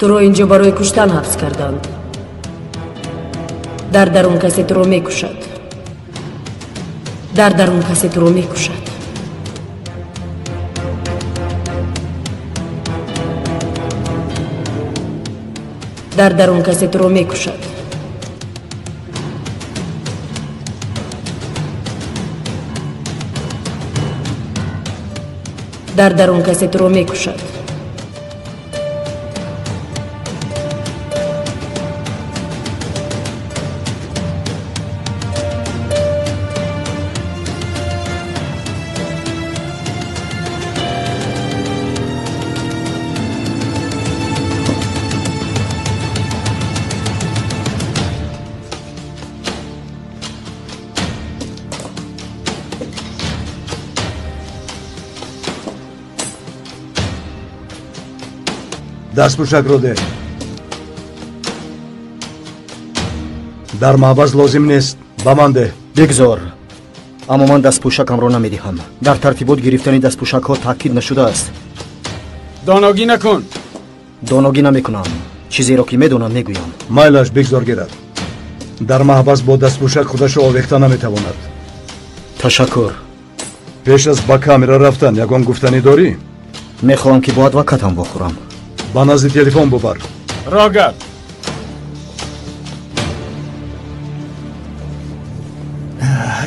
Туро инҷо барои куштан ҳабс карданд. Дар дарун касе туро мекушад. Дар дарун касе туро мекушад. Дар дарун касе туро мекушад. Дар дарун касе туро мекушад. Дастпӯшакро деҳ. Дар маҳбас лозим нест, ба ман деҳ. Бигзор, аммо ман дастпӯшакамро намедиҳам. Дар тартибот гирифтани дастпӯшакҳо таъкид нашудааст. Доногӣ накун. Доногӣ намекунам. Чизеро ки медонам мегӯям. Майлаш, бигзор гирад. Дар маҳбас бо дастпӯшак худашро овехта наметавонад. Ташаккур. Пеш аз ба камера рафтан ягон гуфтанӣ дорӣ? Мехоҳам ки бо адвокатам вохӯрам. Ба назди телефон бубар. Рогат.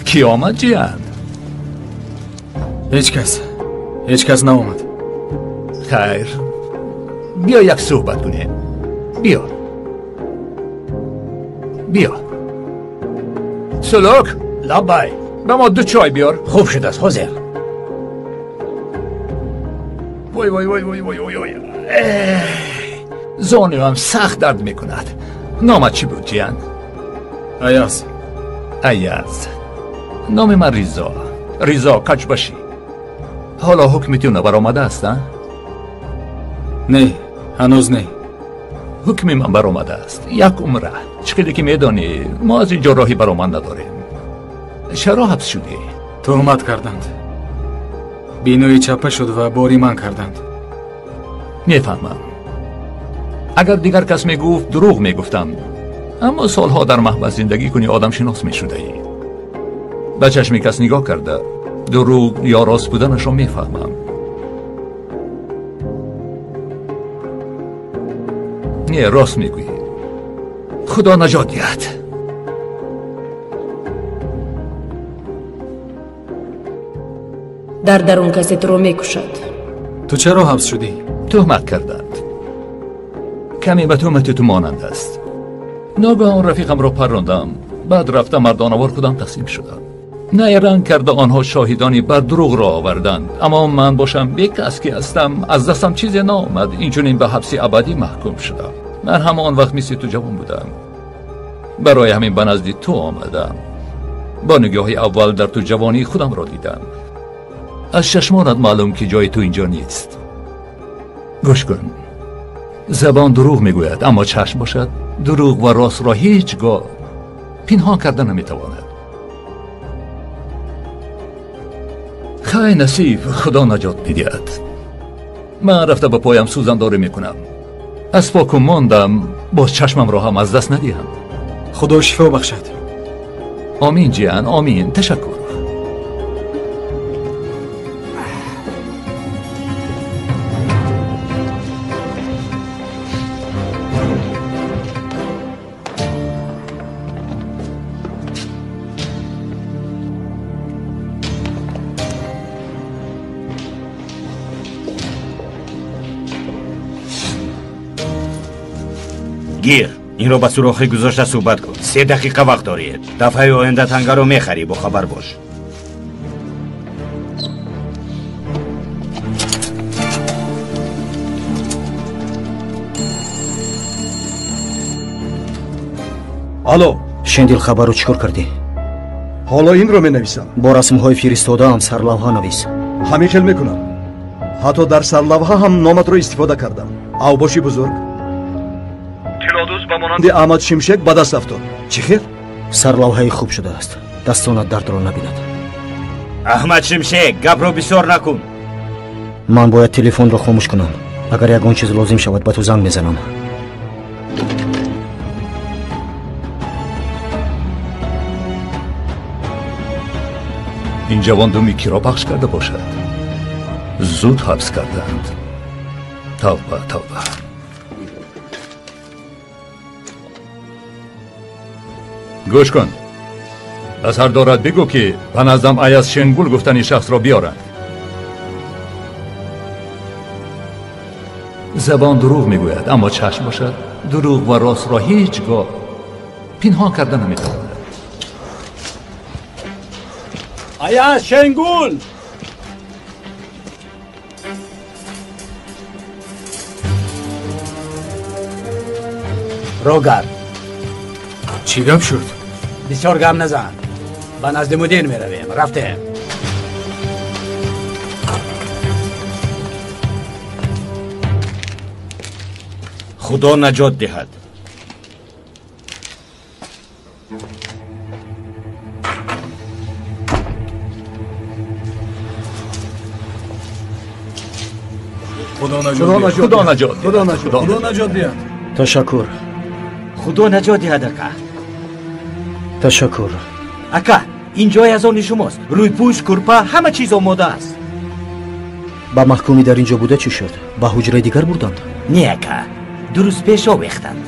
Кӣ омад, ҷиян? Ҳеҷ кас. Ҳеҷ кас наомад. Хайр, биё як суҳбат кунем. Биё. Биё. Сулук, лаббай. Ба мо ду чой биёр. Хуб шудааст, ҳозир. Вой, вой, вой, вой, вой, вой, вой. Зонуям сахт дард мекунад. Номат чӣ буд, ҷиян? Аяз. Аяз. Номи ман Ризо. Ризо Качбашӣ. Ҳоло ҳукми ту набаромадааст, а? Не, ҳанӯз не. Ҳукми ман баромадааст. Як умра. Чӣ қадар ки медонӣ, мо аз инҷо роҳи баромад надорем. Чаро ҳабс шудӣ? Туҳмат карданд. Бинои чапа шуд ва бори ман карданд. Мефаҳмам. Агар дигар кас мегуфт, дурӯғ мегуфтам. Аммо солҳо дар маҳбас зиндагӣ кунӣ, одамшинос мешудаӣ. Ба чашми кас нигоҳ карда, дурӯғ ё рост буданашро мефаҳмам. Не, рост мегӯӣ. Худо наҷот диҳад. Дар дарун касе туро мекушад. Ту чаро ҳабс шудӣ? Туҳмат карданд. Каме ба туҳмати ту монанд аст. Ногаҳон рафиқамро паррондам. Баъд рафта мардонавор худам тақсим шудам. Найранг карда онҳо шоҳидони бар дурӯғро оварданд. Аммо ман бошам бекас ки ҳастам, аз дастам чизе наомад. Инчунин ба ҳабси абадӣ маҳкум шудам. Ман ҳам он вақт мисли ту ҷавон будам. Барои ҳамин ба назди ту омадам. Бо нигоҳи аввал дар ту ҷавонии худамро дидам. Аз чашмонат маълум ки ҷои ту инҷо нест. Гӯш кун. Забон дурӯғ мегӯяд, аммо чашм бошад дурӯғ ва ростро ҳеҷ гоҳ пинҳон карда наметавонад. Хай насиб, Худо наҷот медиҳад. Ман рафта ба поям сӯзандорӣ мекунам. Аз поку мондам, боз чашмамро ҳам аз даст надиҳам. Худо шифо бахшад. Омин ҷиян, омин. Ташаккур. Гир, инро ба сурохӣ гузошта суҳбат кун. 3 дақиқа вақт дорӣ. Дафъаи оянда тангаро мехарӣ, бохабар бош. Алло. Шендил, хабарро чӣ кор кардӣ? Ҳоло инро менависам. Бо расмҳои фиристодаам сарлавҳа навис. Ҳамин хел мекунам. Ҳатто дар сарлавҳа ҳам номатро истифода кардам. Авбоши бузург тиллодӯз ба монанди Аҳмад Шимшек ба даст афтод. Чӣ хел? Сарлавҳаи хуб шудааст. Дастонат дардро набинад. Аҳмад Шимшек, гапро бисёр накун. Ман бояд телефонро хомӯш кунам. Агар ягон чиз лозим шавад, ба ту занг мезанам. Ин ҷавон думи киро пахш карда бошад? Зуд ҳабс карданд. Тавба, тавба. Гӯш кун. Ба сардорат бигӯ ки ба наздам Аяз Шенгул гуфтани шахсро биёранд. Забон дурӯғ мегӯяд, аммо чашм бошад дурӯғ ва ростро ҳеҷ гоҳ пинҳон карда наметавонад. Аяз Шенгул! Рогар. Чӣ гап шуд? Бисёр гап назан. Ба назди мудир меравем. Рафтем. Худо наҷот диҳад. Худо наҷот. Худо наҷот. Худо наҷот диҳад. Ташаккур. Худо наҷот диҳад, ака. Ташаккур. Ака, ин ҷой аз они шумост. Рӯйпӯш, курпа, ҳама чиз омода аст. Ба маҳкумӣ дар ин ҷо буда чӣ шуд? Ба ҳуҷраи дигар бурданд? Не, ака, 2 рӯз пеш овехтанд.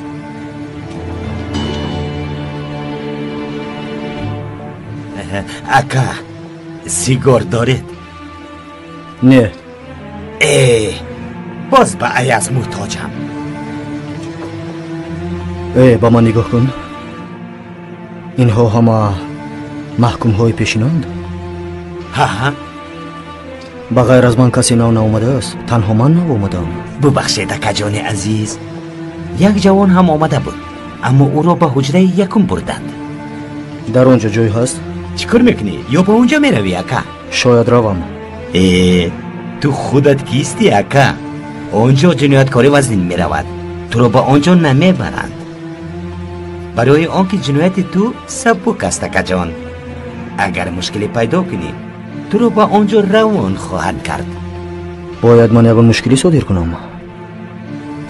Ака, сигор доред? Не. Э, боз ба Аяз муҳтоҷам. Э, ба ман нигоҳ кун. Инҳо ҳама маҳкумҳои пешинанд? Ҳа. Ба ғайр аз ман касе нав наомадааст. Танҳо ман нав омадам. Бубахшед, акаҷони азиз. Як ҷавон ҳам омада буд, аммо ӯро ба ҳуҷраи якум бурданд. Дар он ҷо ҷой ҳаст? Чӣ кор мекунӣ? Ё ба он ҷо меравӣ, ака? Шояд равам. Э, ту худат кистӣ, ака? Он ҷо ҷинояткорӣ вазнин меравад. Туро ба он ҷо намебаранд. Барои он ки ҷинояти ту сабук аст, акаҷон. Агар мушкиле пайдо кунӣ, туро ба он ҷо равон хоҳанд кард. Бояд ман ягон мушкилӣ содир кунам?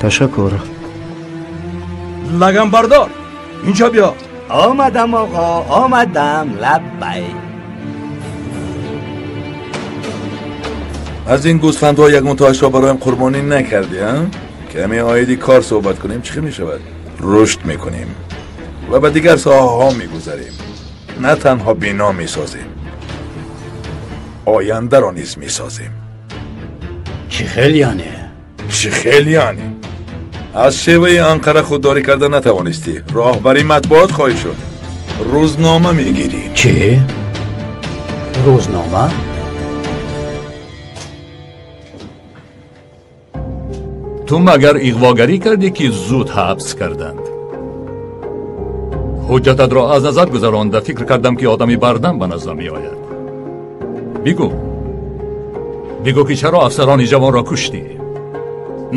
Ташаккур. Лаганбардор, инҷо биё. Омадам, оғо, омадам. Лаббай. Аз ин гӯсфандҳо ягонтоашро бароям қурбонӣ накардӣ, а? Каме оиди кор суҳбат кунем, чӣ хел мешавад? Рушд мекунем ва ба дигар соҳаҳо мегузарем. На танҳо бино месозем, ояндаро низ месозем. Чӣ хел яъне? Чӣ хел яъне? Аз шеваи Анқара худдорӣ карда натавонистӣ. Роҳбари матбуот хоҳӣ шуд. Рӯзнома мегирӣ. Чӣ? Рӯзнома? Ту магар иғвогарӣ кардӣ ки зуд ҳабс карданд? Ҳуҷҷататро аз назар гузаронда фикр кардам ки одами бардам ба наздам меояд. Бигӯ, бигӯ ки чаро афсарони ҷавонро куштӣ?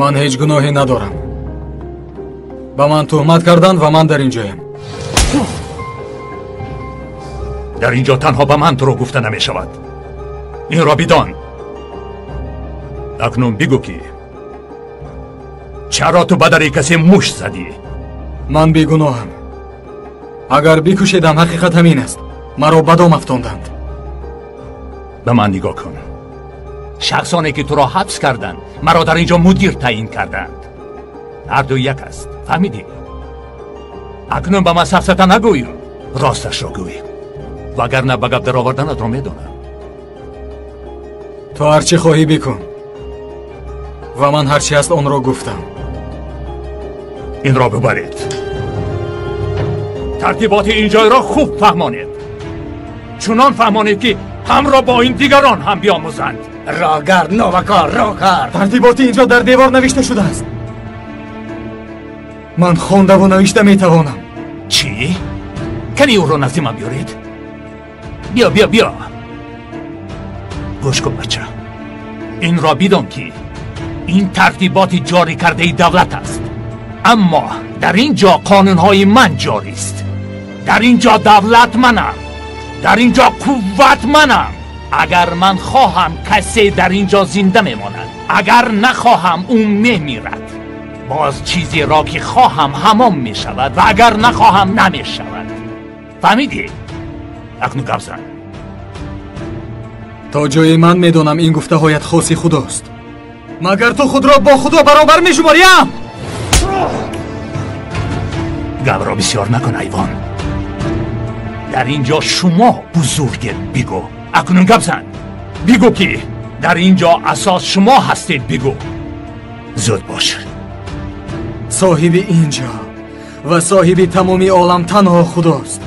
Ман ҳеҷ гуноҳе надорам. Ба ман туҳмат карданд ва ман дар инҷоям. Дар инҷо танҳо ба ман туро гуфта намешавад. Инро бидон. Акнун бигӯ ки чаро ту ба дари касе мушт задӣ? Ман бегуноҳам. Агар бикушедам, ҳақиқат ҳамин аст. Маро ба дом афтонданд. Ба ман нигоҳ кун. Шахсоне ки туро ҳабс карданд, маро дар инҷо мудир таъин карданд. Ҳарду як аст, фаҳмидӣ? Акнун ба ман сафсата нагӯй, росташро гӯй. Вагарна ба гап дароварданатро медонам. Ту ҳар чӣ хоҳӣ бикун. Ва ман ҳар чӣ ҳаст онро гуфтам. Инро бибаред. Тартиботи ин ҷойро хуб фаҳмонед. Чунон фаҳмонед ки ҳамро бо ин дигарон ҳам биомӯзанд. Роҳгард, новакор, роҳгард. Тартиботи инҷо дар девор навишта шудааст. Ман хондаву навишта метавонам. Чӣ? Кани ӯро назди ман биёред. Биё, биё, биё. Гӯш кун, бача. Инро бидон ки ин тартиботи ҷорӣ кардаи давлат аст. Аммо дар ин ҷо қонунҳои ман ҷорист. Дар ин ҷо давлат манам. Дар ин ҷо қувват манам. Агар ман хоҳам, касе дар ин ҷо зинда мемонад. Агар нахоҳам, ӯ мемирад. Боз чизеро ки хоҳам ҳамон мешавад ва агар нахоҳам намешавад. Фаҳмидӣ? Акнун гап зан. То ҷое ман медонам ин гуфтаҳоят хоси худост. Магар ту худро бо худо баробар мешумориям? Гапро бисёр накун, ҳайвон. Дар ин ҷо шумо бузургед, бигӯ. Акнун гап зан. Бигӯ ки дар ин ҷо асос шумо ҳастед, бигӯ. Зуд бош. Соҳиби ин ҷо ва соҳиби тамоми олам танҳо худост.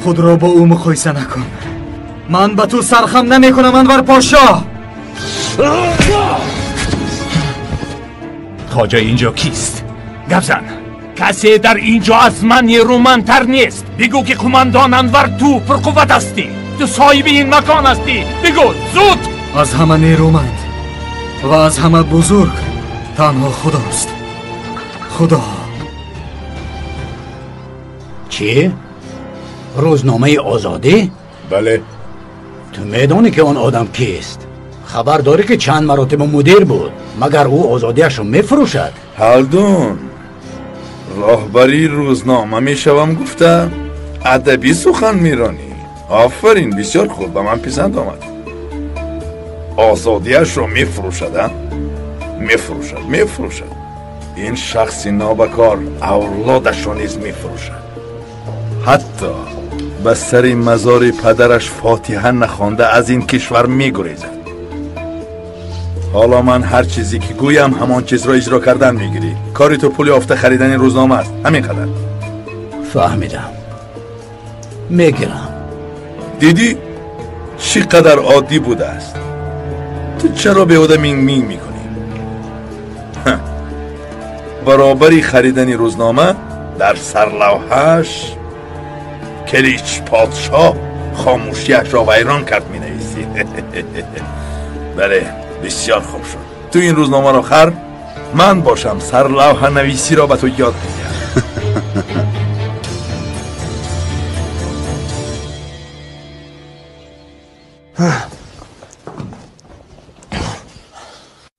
Худро бо ӯ муқоиса накун. Ман ба ту сархам намекунам, Анвар Пошо. Хоҷа инҷо кист? Гап зан. Касе дар инҷо аз ман нерӯмандтар нест. Бигӯ ки қумандон Анвар ту пурқувват ҳастӣ. Ту соҳиби ин макон ҳастӣ. Бигӯ, зуд. Аз ҳама нерӯманд ва аз ҳама бузург танҳо худост. Худо. Чӣ? Рӯзномаи Озодӣ? Бале. Ту медонӣ ки он одам кист? Хабар дорӣ ки чанд маротиба мудир буд. Магар ӯ озодиашро мефурӯшад? Ҳалдун, роҳбарии рӯзнома мешавам гуфта адабӣ сухан меронӣ. Офарин, бисёр хуб, ба ман писанд омад. Озодиашро мефурӯшад, а? Мефурӯшад, мефурӯшад. Ин шахси нобакор авлодашро низ мефурӯшад. Ҳатто ба сари мазори падараш фотиҳа нахонда аз ин кишвар мегурезад. Ҳоло ман ҳар чизе ки гӯям ҳамон чизро иҷро кардан мегирӣ. Кори ту пул ёфта харидани рӯзнома аст. Ҳамин қадар. Фаҳмидам. Мегирам. Дидӣ чӣ қадар оддӣ будааст? Ту чаро беҳуда минг-минг мекунӣ? Баробари харидани рӯзнома дар сарлавҳааш Клич подшоҳ хомӯшиашро вайрон кард менависӣ. Бале, бисёр хуб шуд. Ту ин рӯзномаро хар, ман бошам сарлавҳанависиро ба ту ёд медиҳам.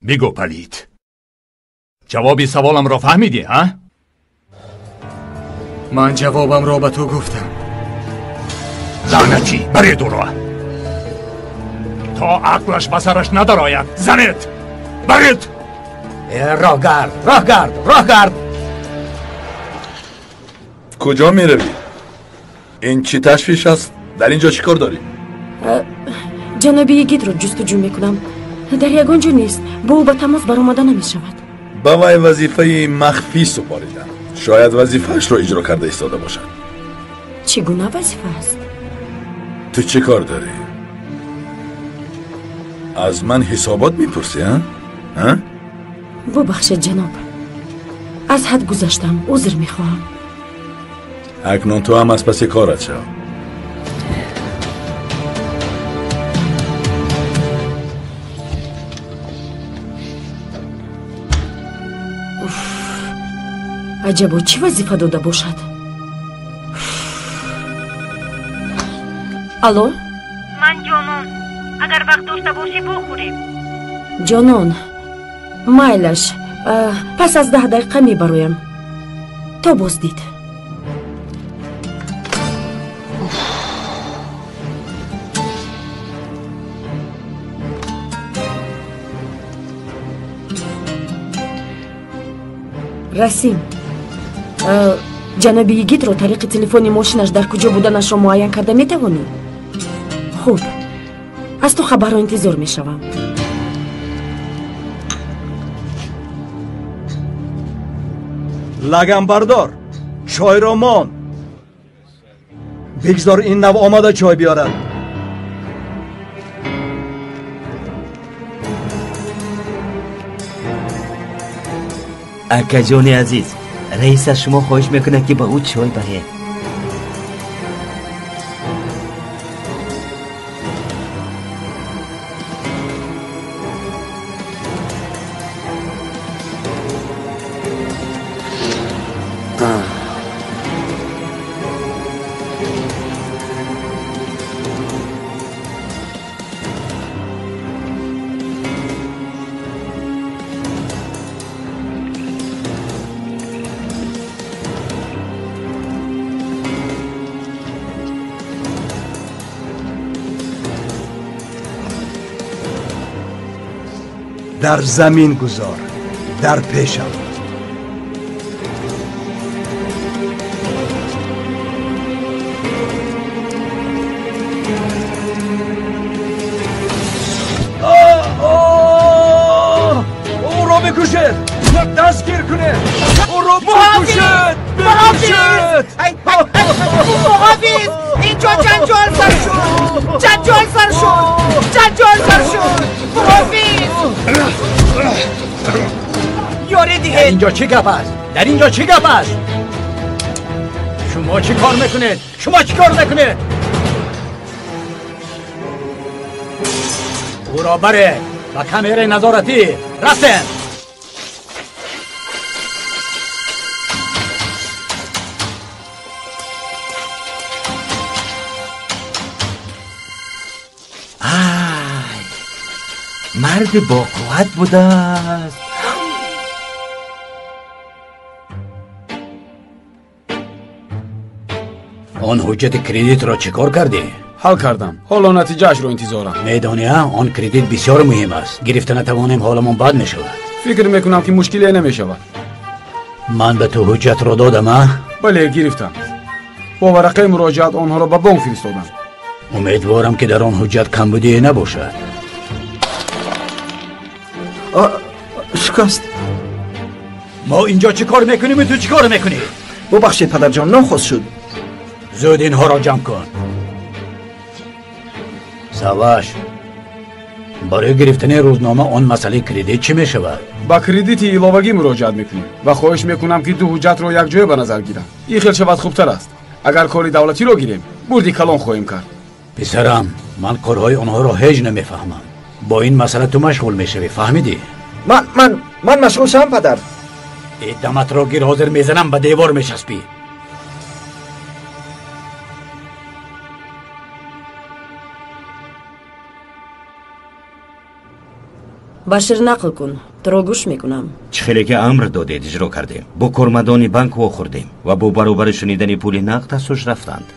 Бигӯ, палид. Ҷавоби саволамро фаҳмидӣ, ҳа? Ман ҷавобамро ба ту гуфтам. Лаънатӣ, баред ӯро. То ақлаш ба сараш надарояд. Занед! Баред! Роҳгард, роҳгард, роҳгард! Куҷо меравӣ? Ин чӣ ташвиш аст? Дар ин ҷо чӣ кор дорӣ? Ҷаноби йигитро ҷустуҷӯ мекунам. Дар ягон ҷо нест. Бо ӯ ба тамос баромада намешавад. Ба вай вазифаи махфӣ супоридам. Шояд вазифаашро иҷро карда истода бошад. Чӣ гуна вазифа аст? Ту чӣ кор дорӣ? Аз ман ҳисобот мепурсӣ, а? Бубахшед ҷаноб, аз ҳад гузаштам, узр мехоҳам. Акнун ту ҳам аз паси корат шав. Аҷабо чӣ вазифа дода бошад? Алло? Ман Ҷонон. Агар вақт дошта бошӣ бохӯрем. Ҷонон, майлаш, пас аз 10 дақиқа мебароям. То боздид. Расим, ҷаноби Йигитро тариқи телефони мошинаш дар куҷо буданашро муайян карда метавонӣ? Хуб, аз ту хабарро интизор мешавам. Лаганбардор, чойро мон. Бигзор ин нав омада чой биёрад. Акаҷони азиз, раис аз шумо хоҳиш мекунад, ки ба ӯ чой баред. Дар замин гузор, дар пешам. Ӯро бикушед, дастгир кунед, ӯро бикушед, бикушед! Муҳофиз, инҷо ҷанҷол сар шуд, ҷанҷол сар шуд, ҷанҷол сар шуд. Муҳофиз, ёри диҳед. Дар инҷо чӣ гап аст? Дар инҷо чӣ гап аст? Шумо чӣ кор мекунед? Шумо чӣ кор мекунед? Ӯро баред ба камераи назоратӣ. Рафтем. Марди боқувват будааст. Он ҳуҷҷати кредитро чӣ кор кардӣ? Ҳал кардам. Ҳоло натиҷаашро интизорам. Медонӣ, он кредит бисёр муҳим аст. Гирифта натавонем, ҳоламон бад мешавад. Фикр мекунам, ки мушкиле намешавад. Ман ба ту ҳуҷҷатро додам, а? Бале, гирифтам. Бо варақаи муроҷиат онҳоро ба бонк фиристодам. Умедворам, ки дар он ҳуҷҷат камбудие набошад. Шикаст. Мо инҷо чӣ кор мекунем ва ту чӣ кор мекунӣ? Бубахшед падарҷон, нохост шуд. Зуд инҳоро ҷамъ кун. Саваш, барои гирифтани рӯзнома он масъалаи кредит чӣ мешавад? Ба кредити иловагӣ муроҷиат мекунем ва хоҳиш мекунам, ки ду ҳуҷҷатро якҷоя ба назар гирам. Ин хел шавад хубтар аст. Агар кори давлатиро гирем, бурди калон хоҳем кард. Писарам, ман корҳои онҳоро ҳеҷ намефаҳмам. Бо ин масъала ту машғул мешавӣ, фаҳмидӣ? Ман машғул шавам, падар? Даматро гир, ҳозир мезанам, ба девор мечаспӣ. Башир, нақл кун, туро гӯш мекунам. Чӣ хеле ки амр додед, иҷро кардем. Бо кормандони банк вохӯрдем ва бо баробари шунидани пули нақд аз ҳуш рафтанд.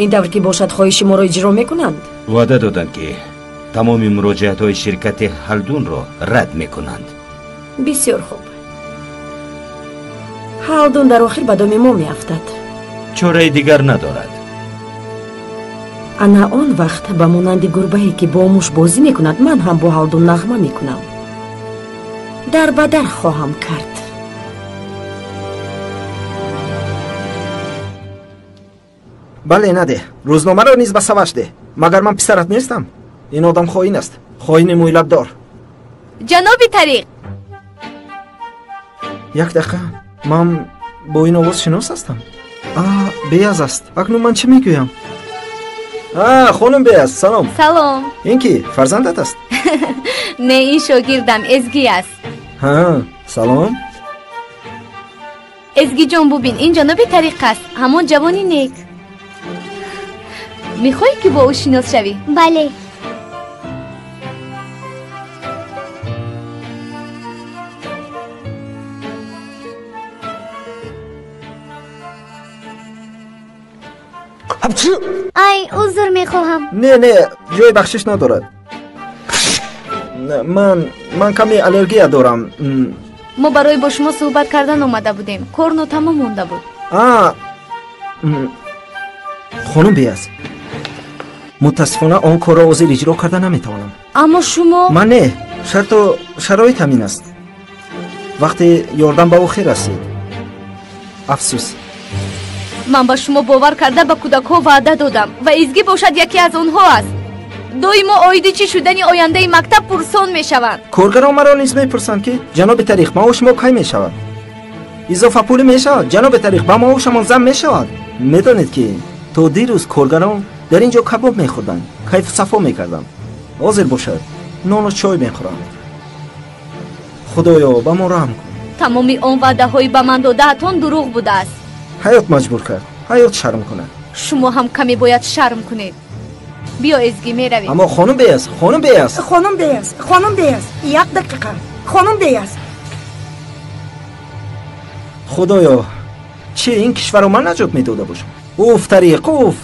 Ин тавр ки бошад, хоҳиши моро иҷро мекунанд? Ваъда доданд, ки тамоми муроҷиатҳои ширкати Ҳалдунро рад мекунанд. Бисёр хуб. Ҳалдун дар охир ба доми мо меафтад. Чораи дигар надорад. Ана он вақт ба монанди гурбае, ки бо муш бозӣ мекунад, ман ҳам бо Ҳалдун нағма мекунам. Дар ба дар хоҳам кард. Бале, надеҳ. Рӯзномаро низ ба Саваш деҳ. Магар ман писарат нестам? Ин одам хоин аст, хоини мӯйлабдор. Ҷаноби Тариқ, Як дақиқа, ман бо ин овоз шинос ҳастам. Беяз аст. Акнун ман чӣ мегӯям? Хонум Беяз, салом. Салом. Ин ки фарзандат аст? Не, ин шогирдам Эзгӣ аст. Ҳа, салом. Эзгиҷон, бубин, ин ҷаноби Тариқ аст, ҳамон ҷавони нек. Мехоҳӣ ки бо ӯ шинос шавӣ? Бале. Ай, узр мехоҳам. Не, не, ҷои бахшиш надорад. Ман каме аллергия дорам. Мо барои бо шумо суҳбат кардан омада будем. Кор нотамом монда буд. Хонум Беяз, мутаассифона он корро ҳозир иҷро карда наметавонам. Аммо шумо? Ман не, шарту шароит ҳамин аст. Вақте ёрдам ба охир расид. Афсӯс. Ман ба шумо бовар карда ба кӯдакҳо ваъда додам ва Изгӣ бошад яке аз онҳо аст. Доимо оиди чӣ шудани ояндаи мактаб пурсон мешаванд. Коргарон маро низ мепурсанд, ки ҷаноби Тариқ, маоши мо кай мешавад? Изофапулӣ мешавад? Ҷаноби Тариқ, ба маошамон зам мешавад? Медонед, ки то дирӯз коргарон дар ин ҷо кабоб мехӯрданд, кайфу сафо мекарданд. Ҳозир бошад нону чой мехӯранд. Худоё, ба мо раҳм кун. Тамоми он ваъдаҳои ба ман додаатон дурӯғ будааст. Ҳаёт маҷбур кард, ҳаёт шарм кунад. Шумо ҳам каме бояд шарм кунед. Биё, Эзгӣ, меравем. Аммо хонум Беяз, хонум Беяз, хонум Беяз, хонум Беяз, як дақиқа, хонум Беяз. Худоё, чӣ ин кишварро ман наҷот медода бошам? Уф, Тариқ, уф.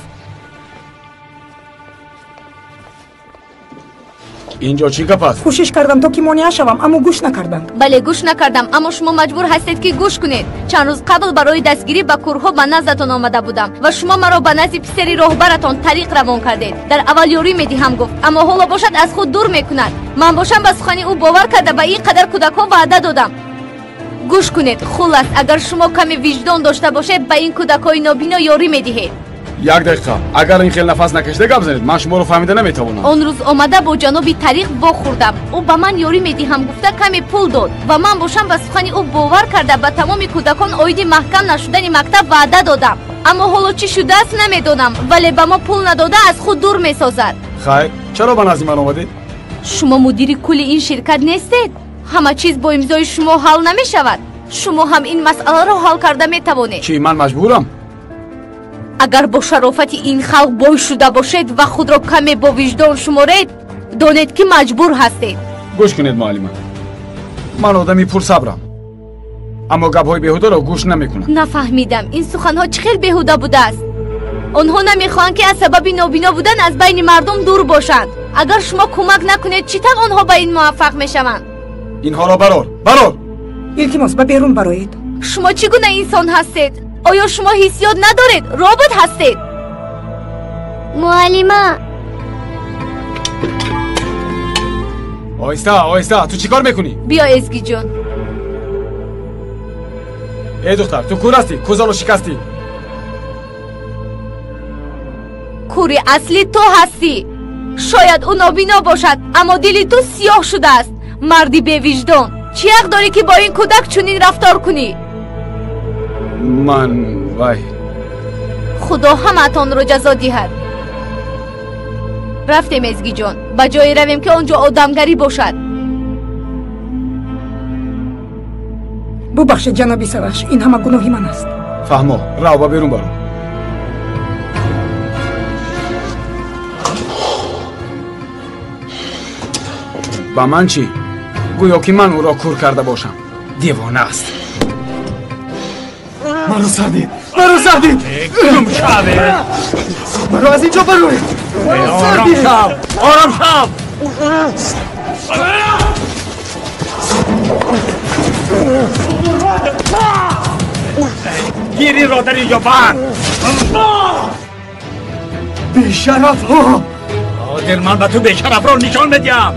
Инҷо чӣ гап аст? Кӯшиш кардам, то ки монеа шавам, аммо гӯш накардам. Бале, гӯш накардам, аммо шумо маҷбур ҳастед, ки гӯш кунед. Чанд рӯз қабл барои дастгирӣ ба кӯрҳо ба наздатон омада будам ва шумо маро ба назди писари роҳбаратон Тариқ равон кардед. Дар аввал ёрӣ медиҳам гуфт, аммо ҳоло бошад аз худ дур мекунад. Ман бошам ба сухани ӯ бовар карда ба ин қадар кӯдакҳо ваъда додам. Гӯш кунед, хуллас, агар шумо каме виҷдон дошта бошед, ба ин кӯдакҳои нобино ёрӣ медиҳед. Як дақиқа, агар ин хел нафас накашида гап занед, ман шуморо фаҳмида наметавонам. Он рӯз омада бо ҷаноби Тариқ вохӯрдам. Ӯ ба ман ёрӣ медиҳам гуфта каме пул дод ва ман бошам ба сухани ӯ бовар карда ба тамоми кӯдакон оиди маҳкам нашудани мактаб ваъда додам. Аммо ҳоло чӣ шудааст намедонам, вале ба мо пул надода аз худ дур месозад. Хайр, чаро ба назди ман омадед? Шумо мудири кулли ин ширкат нестед? Ҳама чиз бо имзои шумо ҳал намешавад. Шумо ҳам ин масъаларо ҳал карда метавонед. Чӣ, ман маҷбурам? Агар бо шарофати ин халқ бой шуда бошед ва худро каме бо виҷдон шуморед, донед, ки маҷбур ҳастед. Гӯш кунед, муаллима, ман одами пурсабрам, аммо гапҳои беҳударо гӯш намекунам. Нафаҳмидам, ин суханҳо чӣ хел беҳуда будааст? Онҳо намехоҳанд, ки аз сабаби нобино будан аз байни мардум дур бошанд. Агар шумо кӯмак накунед, чӣ тавр онҳо ба ин муваффақ мешаванд? Инҳоро барор, барор! Илтимос, ба берун бароед. Шумо чӣ гуна инсон ҳастед? Оё шумо ҳиссиёт надоред? Робот ҳастед? Муаллима. Оҳиста, оҳиста, ту чӣ кор мекунӣ? Биё, Эзгиҷон. Эй духтар, ту кур ҳастӣ, кӯзаро шикастӣ. Кури аслӣ ту ҳастӣ. Шояд ӯ нобино бошад, аммо дили ту сиёҳ шудааст. Марди бевиҷдон, чӣ ҳақ дорӣ, ки бо ин кӯдак чунин рафтор кунӣ? Ман вай. Худо ҳамаатонро ҷазо диҳад. Рафтем, Эзгиҷон, ба ҷое равем, ки он ҷо одамгарӣ бошад. Бубахшед, ҷаноби Саваш, ин ҳама гуноҳи ман аст. Фаҳмо, рав, ба берун баро. Ба ман чӣ? Гӯё ки ман ӯро кур карда бошам. Девона аст. Маро сардид, маро сардид! Гум шавед! Маро аз ин ҷо бароред! Ором шав! Ором шав! Гириро дар ин ҷо банд! Бешарафҳо! Ҳозир ман ба ту бешарафро нишон медиҳам.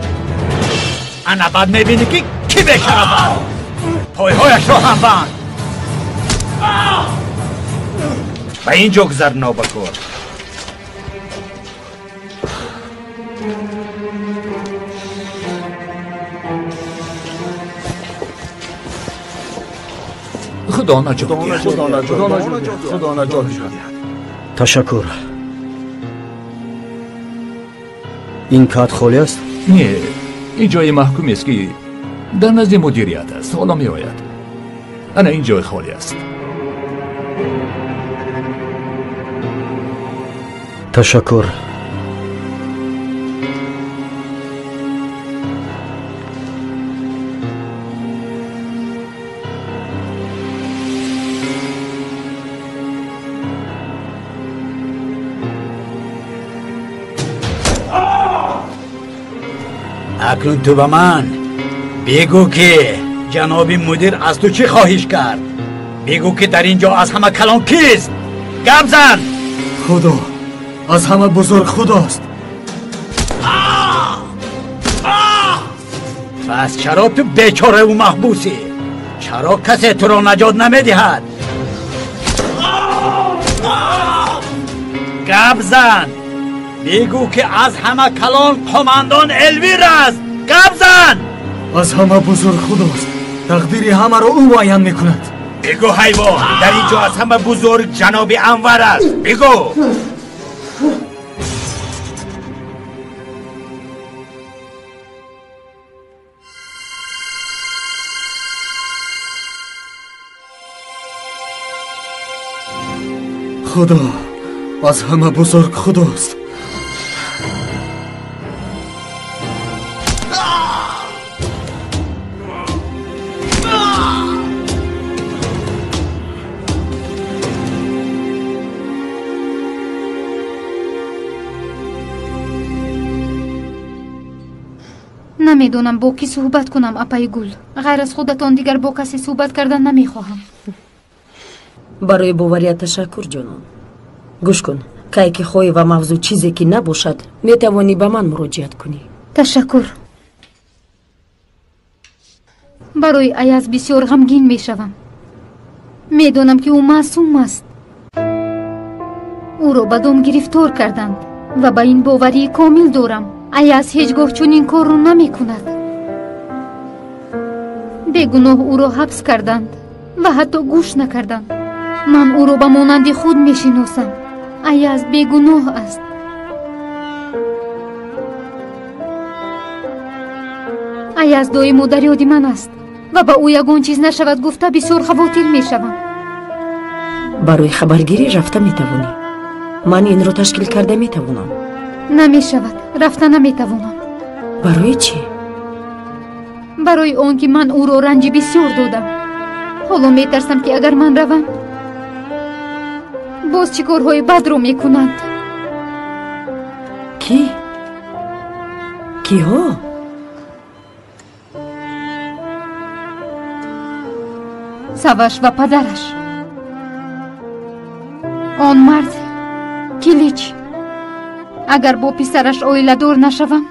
Ана баъд мебинӣ, ки кӣ бешараф аст. Пойҳояшро ҳам банд. Ба ин ҷо гузар, нобакор. Худо наҷот диҳад. Худо наҷот диҳад. Ташаккур. Ин кат холӣ аст? Не, ин ҷои маҳкумест, ки дар назди мудирият аст. Ҳоло меояд. Ана ин ҷой холӣ аст. Ташаккур. Акнун ту ба ман бигӯ, ки ҷаноби мудир аз ту чӣ хоҳиш кард? Бигӯ, ки дар ин ҷо аз ҳама калон кист? Гап зан! Худо аз ҳама бузург Худост. Пас чаро ту бечораву маҳбусӣ? Чаро касе туро наҷот намедиҳад? Гап зан! Бигӯ, ки аз ҳама калон қомандон Элвир аст. Гап зан! Аз ҳама бузург Худост. Тақдири ҳамаро ӯ муайян мекунад. Бигӯ, ҳайвон, дар ин ҷо аз ҳама бузург ҷаноби Анвар аст. Бигӯ! Худо аз ҳама бузург Худост. Намедонам бо кӣ суҳбат кунам, апаи Гул. Ғайр аз худатон дигар бо касе суҳбат кардан намехоҳам. Барои боварият ташаккур, ҷонон. Гӯш кун, кай ки хоҳӣ ва мавзӯъ чизе ки набошад, метавонӣ ба ман муроҷиат кунӣ. Ташаккур. Барои Аяз бисёр ғамгин мешавам. Медонам, ки ӯ маъсум аст. Ӯро ба дом гирифтор карданд ва ба ин боварии комил дорам. Аяз ҳеҷ гоҳ чунин корро намекунад. Бегуноҳ ӯро ҳабс карданд ва ҳатто гӯш накарданд. Ман ӯро ба монанди худ мешиносам. Аяз бегуноҳ аст. Аяз доимо дар ёди ман аст ва ба ӯ ягон чиз нашавад гуфта бисёр хавотир мешавам. Барои хабаргирӣ рафта метавонӣ. Ман инро ташкил карда метавонам. Намешавад, рафта наметавонам. Барои чӣ? Барои он ки ман ӯро ранҷи бисёр додам. Ҳоло метарсам, ки агар ман равам, боз чӣ корҳои бадро мекунанд. Кӣ? Киҳо? Саваш ва падараш. Он мард Килич. Агар бо писараш оиладор нашавам,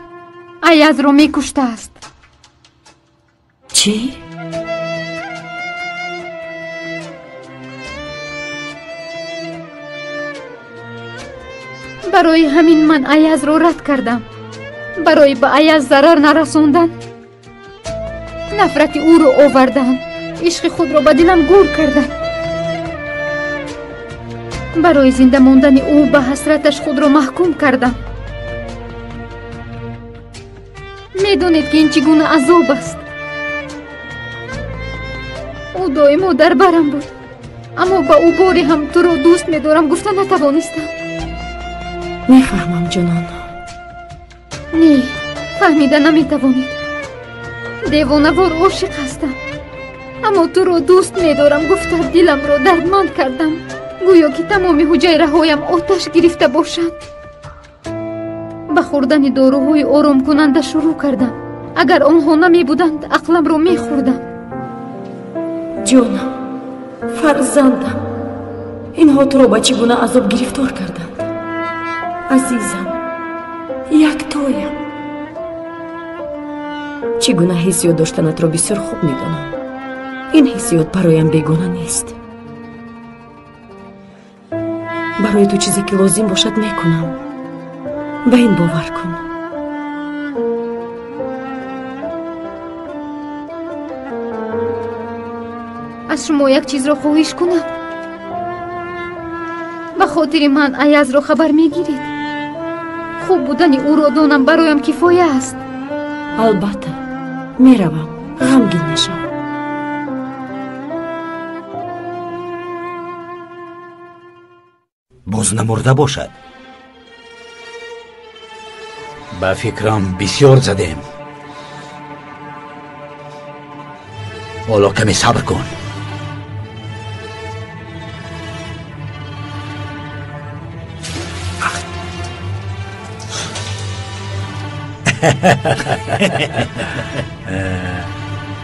Аязро мекуштааст. Чӣ? Барои ҳамин ман Аязро рад кардам. Барои ба Аяз зарар нарасондан нафрати ӯро овардам. Ишқи худро ба дилам гур кардам. Барои зинда мондани ӯ ба ҳасраташ худро маҳкум кардам. Медонед, ки ин чӣ гуна азоб аст. Ӯ доимо дар барам буд, аммо ба ӯ боре ҳам туро дӯст медорам гуфта натавонистам. Мефаҳмам, ҷонон. Не, фаҳмида наметавонед. Девонавор ошиқ ҳастам, аммо туро дӯст медорам гуфта диламро дардманд кардам. Гӯё ки тамоми ҳуҷайраҳоям оташ гирифта бошанд. Ба хӯрдани доруҳои оромкунанда шурӯъ кардам. Агар онҳо намебуданд, ақламро мехӯрдам. Ҷонам, фарзандам, инҳо туро ба чӣ гуна азоб гирифтор карданд? Азизам, яктоям. Чӣ гуна ҳиссиёт доштанатро бисёр хуб медонам. Ин ҳиссиёт бароям бегона нест. Барои ту чизе ки лозим бошад мекунам. Ба ин бовар кун. Аз Аз шумо як чизро хоҳиш кунам. Ба хотири ман Аязро хабар мегиред. Хуб будани ӯро донам бароям кифоя аст. Албатта, меравам. Ғамгин нашав. Боз намурда бошад. Ба фикрам бисёр задем. Ҳоло каме сабр кун.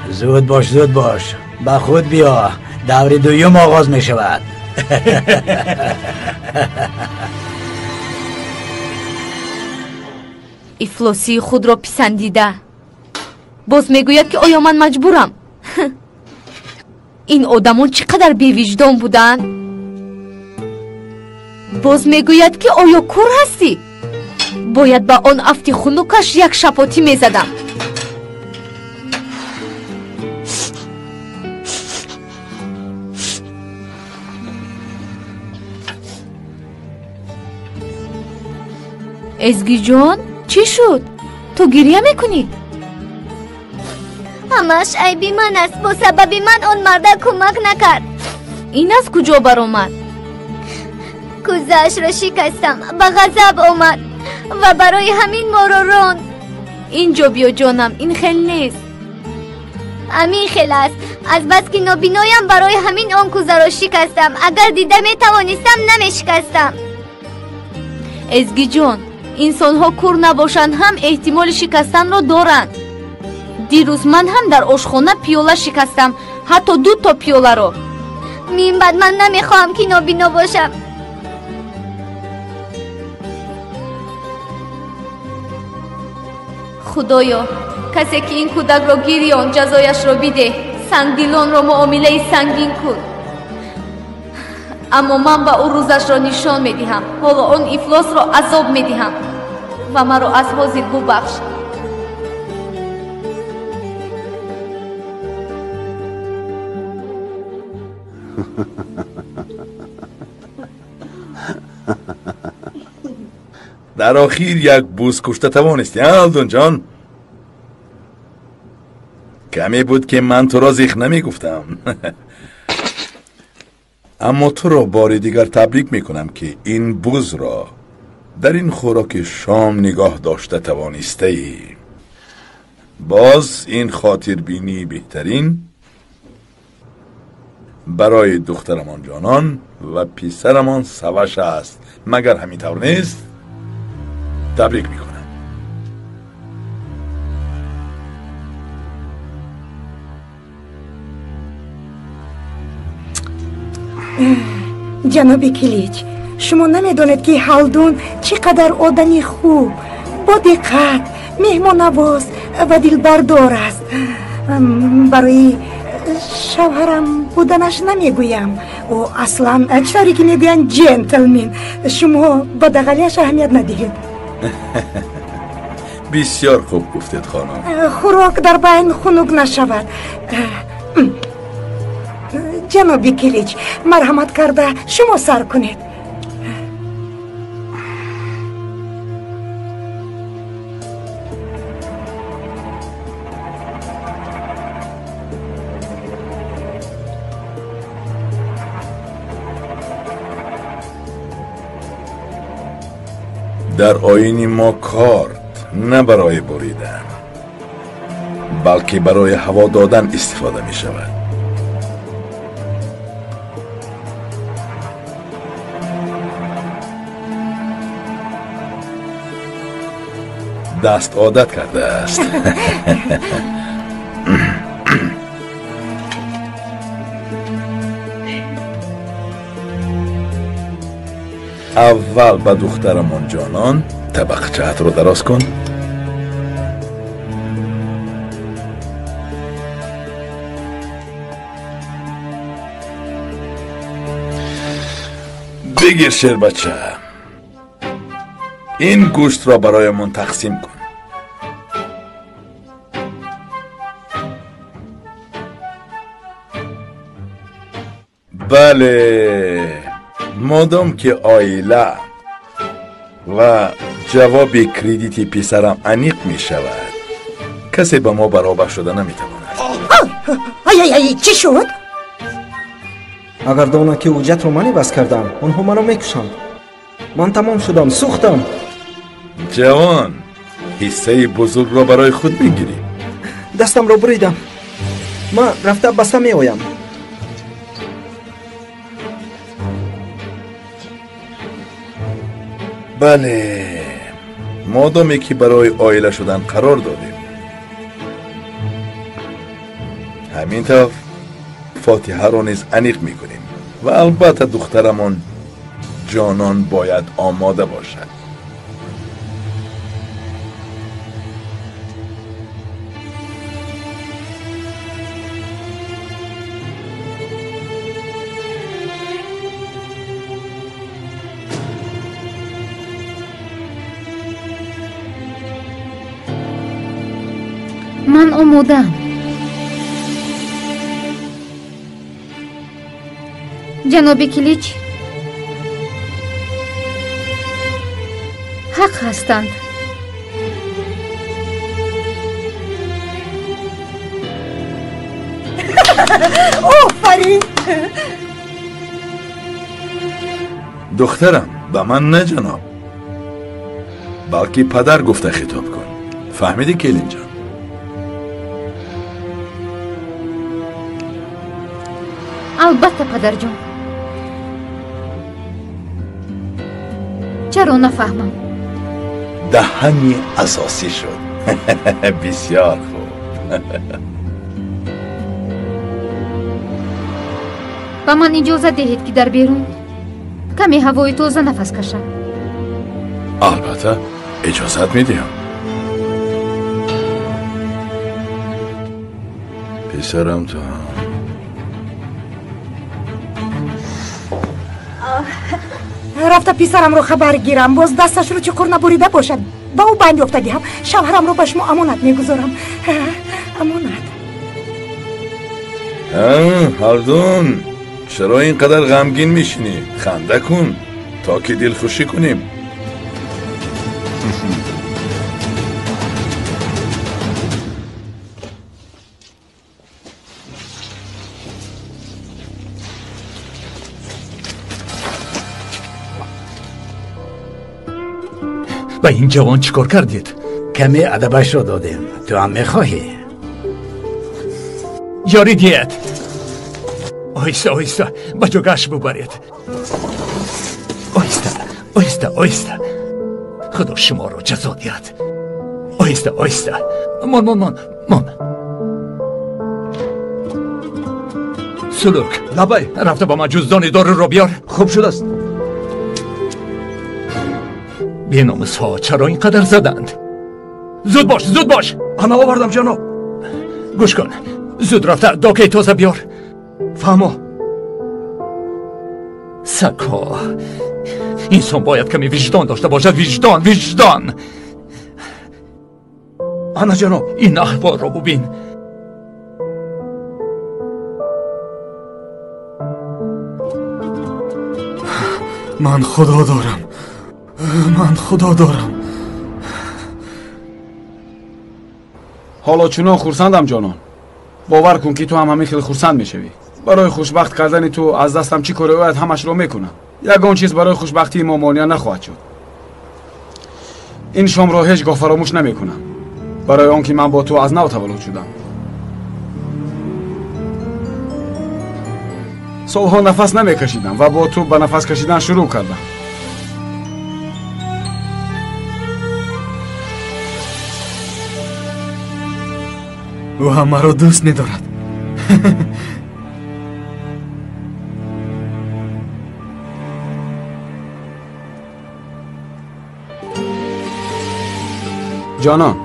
Зуд бош, зуд бош. Ба худ биё. Даври дуюм оғоз мешавад. Ифлосии худро писандида. Боз мегӯяд, ки оё ман маҷбурам? Ин одамон чӣ қадар бевиҷдон буданд? Боз мегӯяд, ки оё кур ҳастӣ? Бояд ба он афти хунукаш як шапотӣ мезадам. Эзгиҷон, чӣ шуд? Ту гиря мекунӣ? Ҳамааш айби ман аст. Бо сабаби ман он марда кӯмак накард. Ин аз куҷо баромад? Кӯзаашро шикастам, ба ғазаб омад ва барои ҳамин моро ронд. Инҷо биё, ҷонам, ин хел нест. Ҳамин хел аст. Азбаски нобиноям барои ҳамин он кӯзаро шикастам. Агар дида метавонистам, намешикастам. Эзгиҷон, инсонҳо кур набошанд ҳам эҳтимоли шикастанро доранд. Дирӯз ман ҳам дар ошхона пиёла шикастам, ҳатто дуто пиёларо. Минбаъд ман намехоҳам, ки нобино бошам. Худоё, касе ки ин кӯдакро гирён, ҷазояшро бидеҳ. Сангдилонро муомилаи сангин кун. Аммо ман ба ӯ рӯзашро нишон медиҳам. Ҳоло он ифлосро азоб медиҳам ва маро аз ҳозир бубахш. Дар охир як буз кушта тавонистӣ, Алдунҷон? Каме буд, ки ман туро зих намегуфтам. Аммо туро бори дигар табрик мекунам, ки ин бузро дар ин хӯроки шом нигоҳ дошта тавонистаӣ. Боз ин хотирбинии беҳтарин барои духтарамон Ҷонон ва писарамон Саваш аст. Магар ҳамин тавр нест? Табрик мекунам. Ҷаноби Килич, шумо намедонед, ки Ҳалдун чӣ қадар одами хуб, бодиққат, меҳмоннавоз ва дилбардор аст. Барои шавҳарам буданаш намегӯям. Ӯ аслан чӣ тавре ки мегӯянд ҷентлмен. Шумо ба дағалияш аҳамият надиҳед. Бисёр хуб гуфтед, хонум. Хӯрок дар байн хунук нашавад. Ҷаноби Килич, марҳамат карда шумо сар кунед. Дар оини мо корд на барои буридан, балки барои ҳаво додан истифода мешавад. Даст одат кардааст. Аввал ба духтарамон Ҷонон табақчаатро дароз кун. Бигир, шербача, ин гӯштро бароямон тақсим кун. Бале, модом ки оила ва ҷавоби кредити писарам аниқ мешавад, касе ба мо баробар шуда наметавонад. Ай ай ай, чӣ шуд? Агар донанд ки ҳуҷҷатро ман иваз кардам, онҳо маро мекушанд. Ман тамом шудам, сӯхтам. Ҷавон, ҳиссаи бузургро барои худ мегирӣ. Дастамро буридам. Ман рафта баста меоям. Бале, модоме ки барои оила шудан қарор додем, ҳамин тавр фотиҳаро низ аниқ мекунем ва албатта духтарамон ҷонон бояд омода бошад. Ман омодаам. Ҷаноби Килич ҳақ ҳастанд. Офарин! Духтарам, ба ман на ҷаноб, балки падар гуфта хитоб кун. Фаҳмидӣ, келинҷон? Албатта, падарҷон. Чаро нафаҳмам? Даҳани асосӣ шуд. Бисёр хуб. Ба ман иҷозат диҳед, ки дар берун каме ҳавои тоза нафас кашам. Албатта, иҷозат медиҳам. Писарам, ту ҳам. Рафта писарамро хабар гирам, боз дасташро чуқур набурида бошад. Ба ӯ банд ёфта диҳам. Шавҳарамро ба шумо амонат мегузорам. Амонат. Ҳардун, чаро ин қадар ғамгин мешинӣ? Ханда кун, то ки дилхушӣ кунем. Ба ин ҷавон чӣ кор кардед? Каме адабашро додем. Ту ҳам мехоҳӣ? Ёрӣ диҳед. Оҳиста, оҳиста, ба ҷогаш бубаред. Оҳиста, оҳиста, оҳиста. Худо шуморо ҷазо диҳад. Оҳиста, оҳиста. Мон, мон, мон, мон. Сулук. Лабай. Рафта ба ман ҷуздони доруро биёр. Хуб шудааст. Беномусҳо чаро ин қадар заданд? Зуд бош, зуд бош! Ана овардам, ҷаноб. Гӯш кун, зуд рафта докаи тоза биёр. Фаҳмо. Сагҳо, инсон бояд каме виҷдон дошта бошад. Виҷдон, виҷдон. Ана ҷаноб. Ин аҳволро бубин. Ман худо дорам. Ман худо дорам. Ҳоло чунон хурсандам, ҷонон. Бовар кун, ки ту ҳам ҳамин хел хурсанд мешавӣ. Барои хушбахт кардани ту аз дастам чӣ коре ояд, ҳамашро мекунам. Ягон чиз барои хушбахтии мо монеа нахоҳад шуд. Ин шомро ҳеҷ гоҳ фаромӯш намекунам, барои он ки ман бо ту аз нав таваллуд шудам. Солҳо нафас намекашидам ва бо ту ба нафас кашидан шурӯъ кардам. Ӯ ҳам маро дӯст медорад. Ҷонон,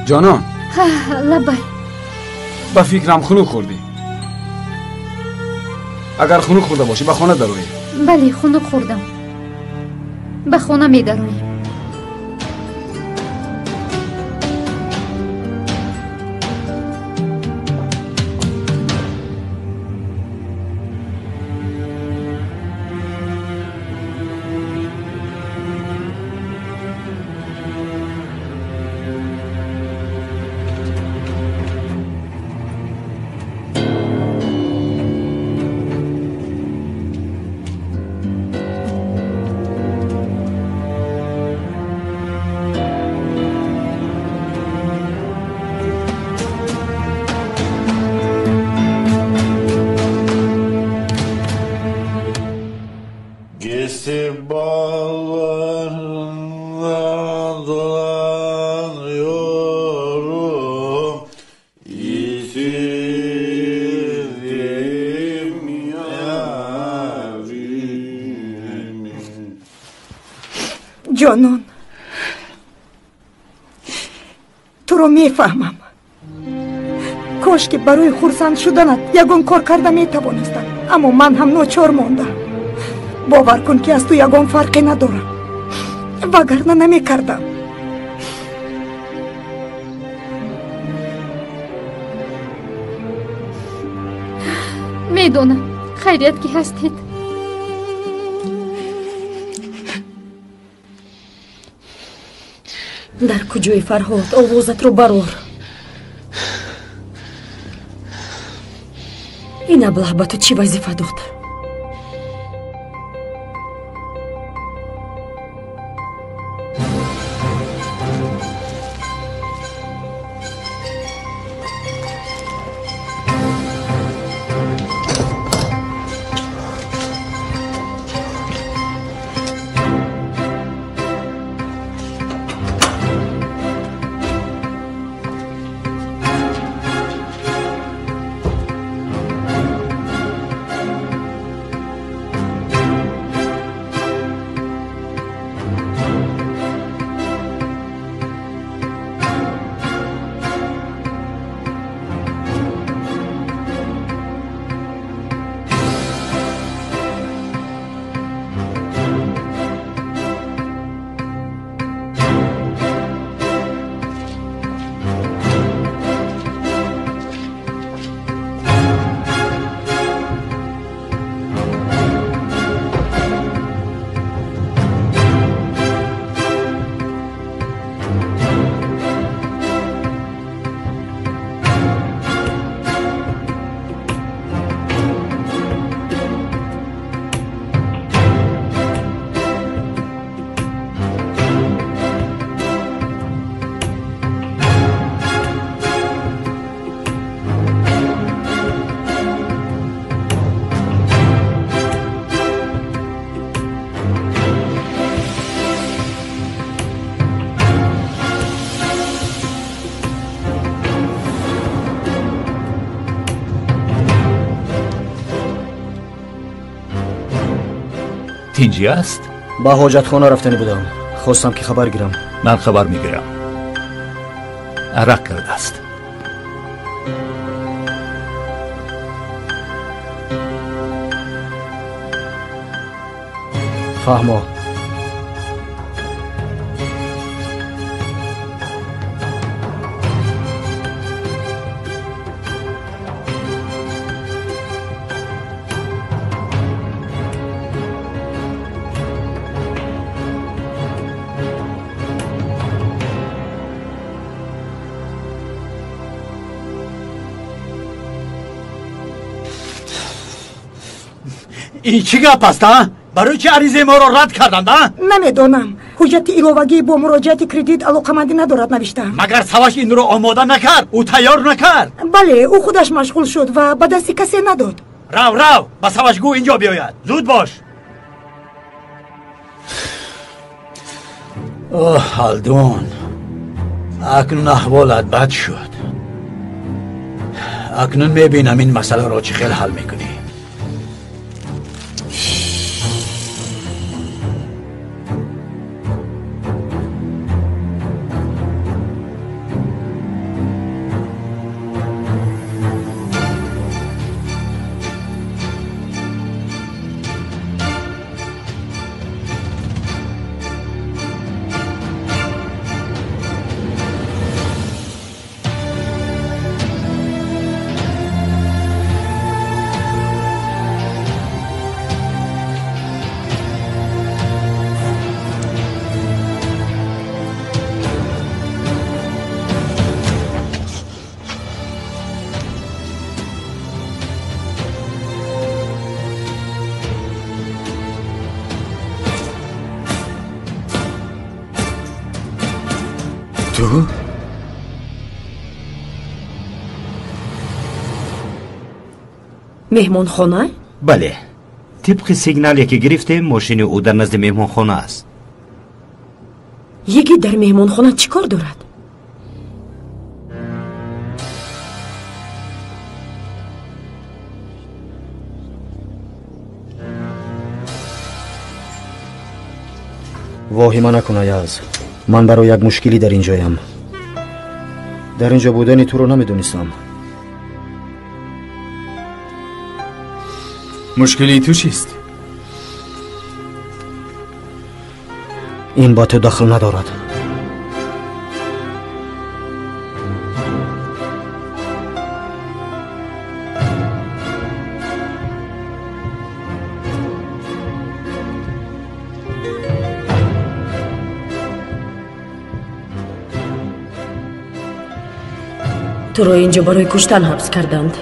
ҷонон. Лабай. Ба фикрам хунук хӯрдӣ. Агар хунук хӯрда бошӣ, ба хона дароӣ. Бале, хунук хӯрдам. Ба хона медароем. Ҷонон, туро мефаҳмам. Кош ки барои хурсанд шуданат ягон кор карда метавонистам, аммо ман ҳам ночор мондам. Бовар кун, ки аз ту ягон фарқе надорам, вагарна намекардам. Медонам, хайрият ки ҳастед. Дар куҷои Фарҳод? Овозатро барор. Ин аблаҳ ба ту чӣ вазифа дод? Тинҷӣ аст? Ба ҳоҷатхона рафтанӣ будам. Хостам ки хабар гирам. Ман хабар мегирам. Арақ кардааст. Фаҳмо. Ин чӣ гап аст, а? Барои чӣ аризаи моро рад карданд, а? Намедонам. Ҳуҷҷати иловагӣ бо муроҷиати кредит алоқамандӣ надорад, навиштаам. Магар Саваш инро омода накард? Ӯ тайёр накард? Бале, ӯ худаш машғул шуд ва ба дасти касе надод. Рав, рав, ба Саваш гӯ инҷо биёяд. Зуд бош. Оҳ, Ҳалдун, акнун аҳволат бад шуд. Акнун мебинам ин масъаларо чӣ хел ҳал мекунӣ. Ту? Меҳмонхона? Бале. Тибқи сигнале ки гирифтем, мошини ӯ дар назди меҳмонхона аст. Йигит дар меҳмонхона чӣ кор дорад? Воҳима накун, Аяз. Ман барои як мушкилӣ дар инҷоям. Дар инҷо будани туро намедонистам. Мушкилии ту чист? Ин ба ту дахл надорад. Туро инҷо барои куштан ҳабс карданд.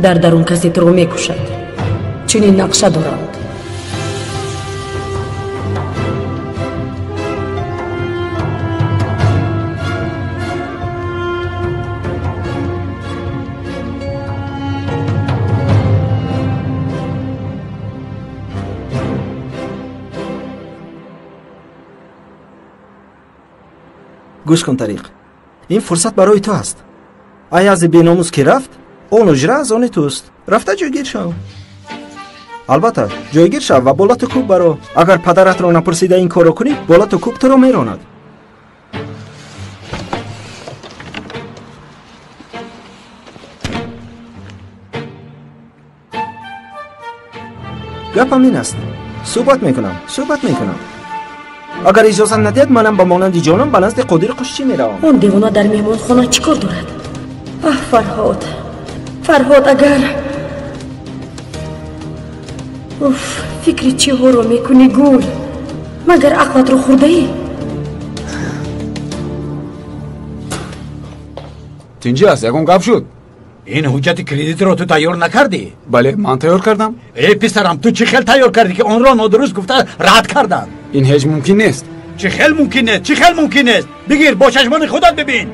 Дар дарун касе туро мекушад. Чунин нақша доранд. Гӯш кун, Тариқ. Ин фурсат барои ту аст. Аязи беномус ки рафт, он уҷра аз они туст. Рафта ҷойгир шав. Албатта, ҷойгир шав ва болату кӯб баро. Агар падаратро напурсида ин корро кунӣ, болату кӯб туро меронад. Гапам ин аст. Суҳбат мекунам, суҳбат мекунам. Агар иҷозат надиҳад, манам ба монанди ҷонам ба назди Қодир Қушчӣ меравам. Он девона дар меҳмонхона чӣ кор дорад? Аҳ, Фарҳод, Фарҳод, агар уф, фикри чиҳоро мекунӣ, гул? Магар ақлатро хӯрдаӣ? Тинҷӣ аст, ягон гап шуд? Ин ҳуҷҷати кредитро ту тайёр накардӣ? Бале, ман тайёр кардам. Э, писарам, ту чӣ хел тайёр кардӣ, ки онро нодуруст гуфта рад карданд? Ин ҳеҷ мумкин нест. Чӣ хел мумкин нест? Чӣ хел мумкин нест? Бигир, бо чашмони худат бибин.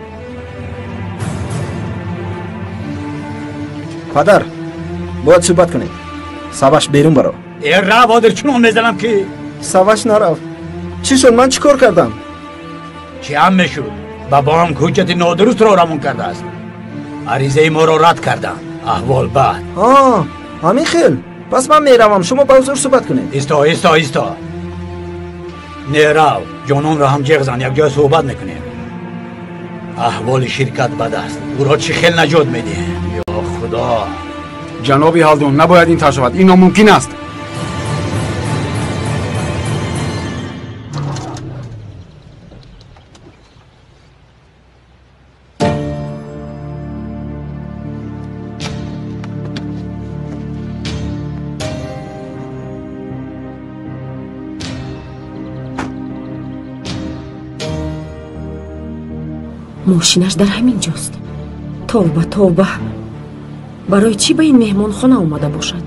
Падар, бояд суҳбат кунем. Саваш берун баро. Э, рав, одир чунон мезанам ки. Саваш нарав. Чӣ шуд? Ман чӣ кор кардам? Чӣ ҳам мешуд? Ба бонк ҳуҷҷати нодурустро равон кардааст. Аризаи моро рад карданд. Аҳвол бад. Ҳамин хел. Пас ман меравам, шумо ба ҳузур суҳбат кунед. Исто, исто, исто. Не рав, ҷононро ҳам ҷеғ зан, якҷоя суҳбат мекунем. Аҳволи ширкат бад аст. Ӯро чӣ хел наҷот медиҳем? Ё Худо! Ҷаноби Ҳалдун, набояд ин тавр шавад. Ин номумкин аст. Мошинаш дар ҳамин ҷост. Тавба, тавба. Барои чӣ ба ин меҳмонхона омада бошад?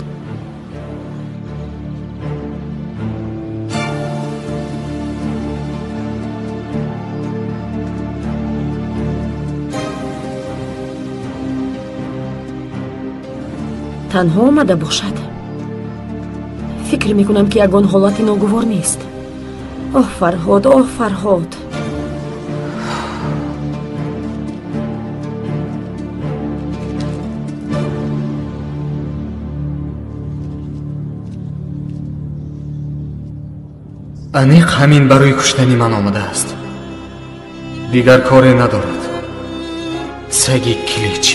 Танҳо омада бошад. Фикр мекунам, ки ягон ҳолати ногувор нест. Оҳ, Фарҳод, оҳ, Фарҳод. Аниқ ҳамин барои куштани ман омадааст. Дигар коре надорад. Саги килич.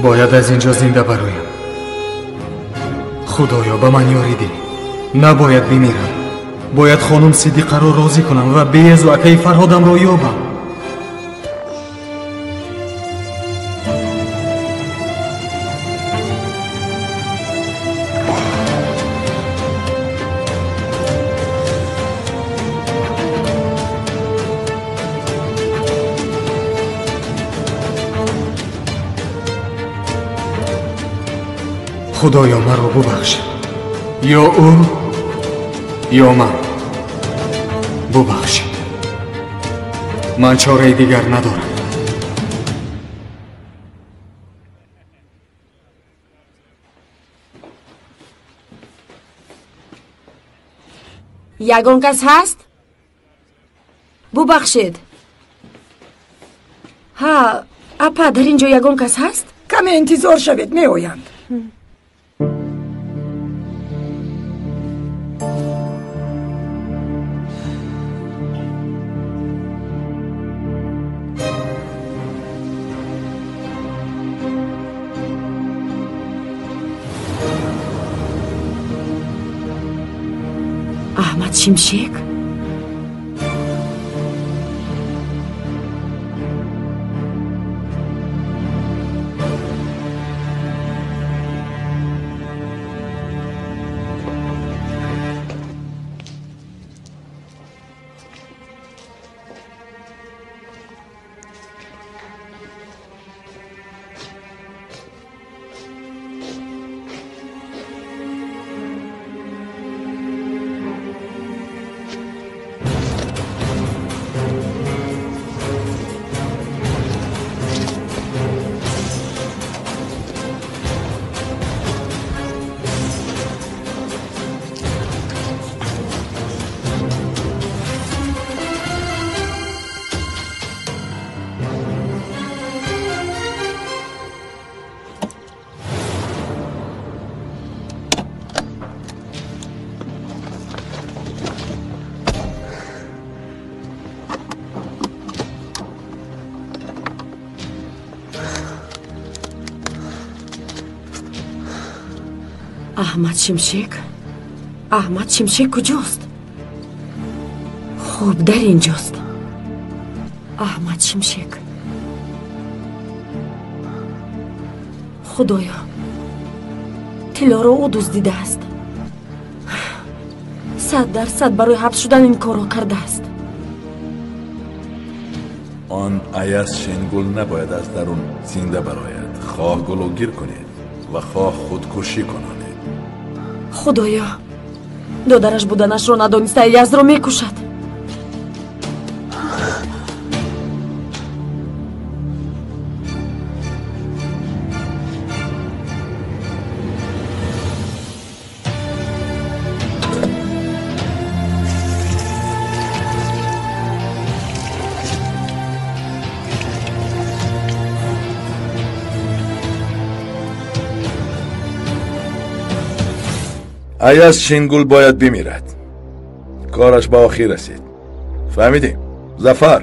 Бояд аз инҷо зинда бароям. Худоё, ба ман ёрӣ деҳ. Набояд бимирам. Бояд хонум Сидиқаро розӣ кунам ва Беезу акаи Фарҳодамро ёбам. Худоё, маро бубахш. Ё ӯ, ё ман. Бубахш. Ман чораи дигар надорам. Ягон кас ҳаст? Бубахшед. Ҳа, Апа, дар ин ҷо ягон кас ҳаст? Каме интизор шавед, меоянд. Аҳмад Шимшек? Аҳмад Шимшек? Аҳмад Шимшек куҷост? Хуб, дар ин ҷост. Аҳмад Шимшек. Худоё, тиллоро ӯ дуздидааст. 100% барои ҳабс шудан ин корро кардааст. Он Аяз Шенгул набояд аз дарун зинда барояд. Хоҳ гулӯгир кунед ва хоҳ худкушӣ кунонед. Худоё, додараш буданашро надониста Аязро мекушад. Аяз Шингул бояд бимирад. Кораш ба охир расид. Фаҳмидем? Зафар,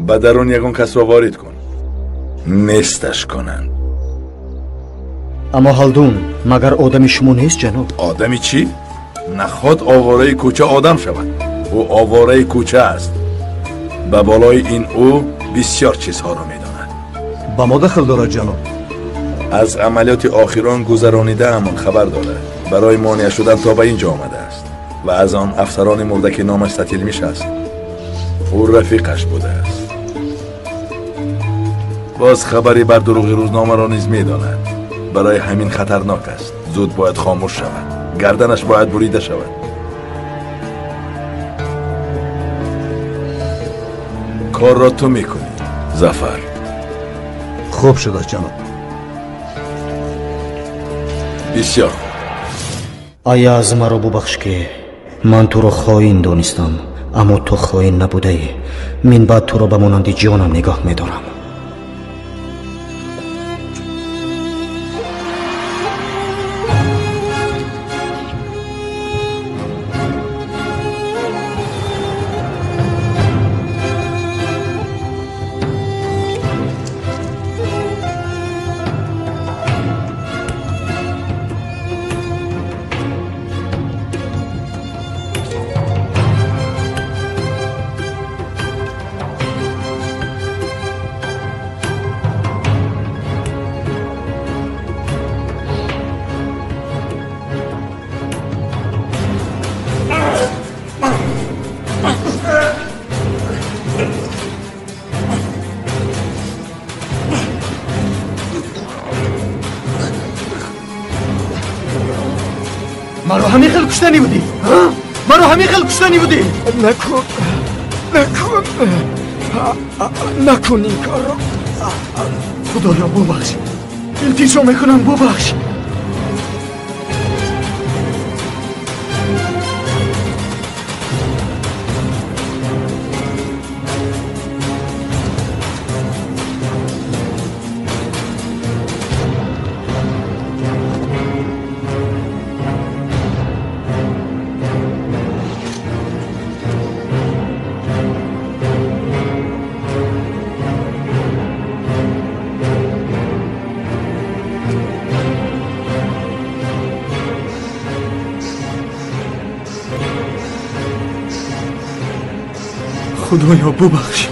ба дарун ягон касро ворид кун, несташ кунанд. Аммо Ҳалдун, магар одами шумо нест, ҷаноб? Одами чӣ? Наход овораи кӯча одам шавад. Ӯ овораи кӯча аст. Ба болои ин ӯ бисёр чизҳоро медонад. Ба мо дахл дорад, ҷаноб? Аз амалиёти охирон гузаронидаамон хабар дорад. Барои монеа шудан то ба ин ҷо омадааст ва аз он афсарони мурда ки номаш Сатилмиш аст, ӯ рафиқаш будааст. Боз хабари бар дурӯғи рӯзномаро низ медонад. Барои ҳамин хатарнок аст. Зуд бояд хомӯш шавад. Гарданаш бояд бурида шавад. Корро ту мекунӣ, Зафар. Хуб шудааст, ҷаноб. Бисёр. Аяз, маро бубахш, ки ман туро хоин донистам, аммо ту хоин набудаӣ. Минбаъд туро ба монанди ҷонам нигоҳ медорам. Маро ҳамин хел куштанӣ будӣ? Маро ҳамин хел куштанӣ будӣ? Накун, накун, накун ин корро. Худоё, бубахш, илтиҷо мекунам, бубахш. Худоё, бубахш.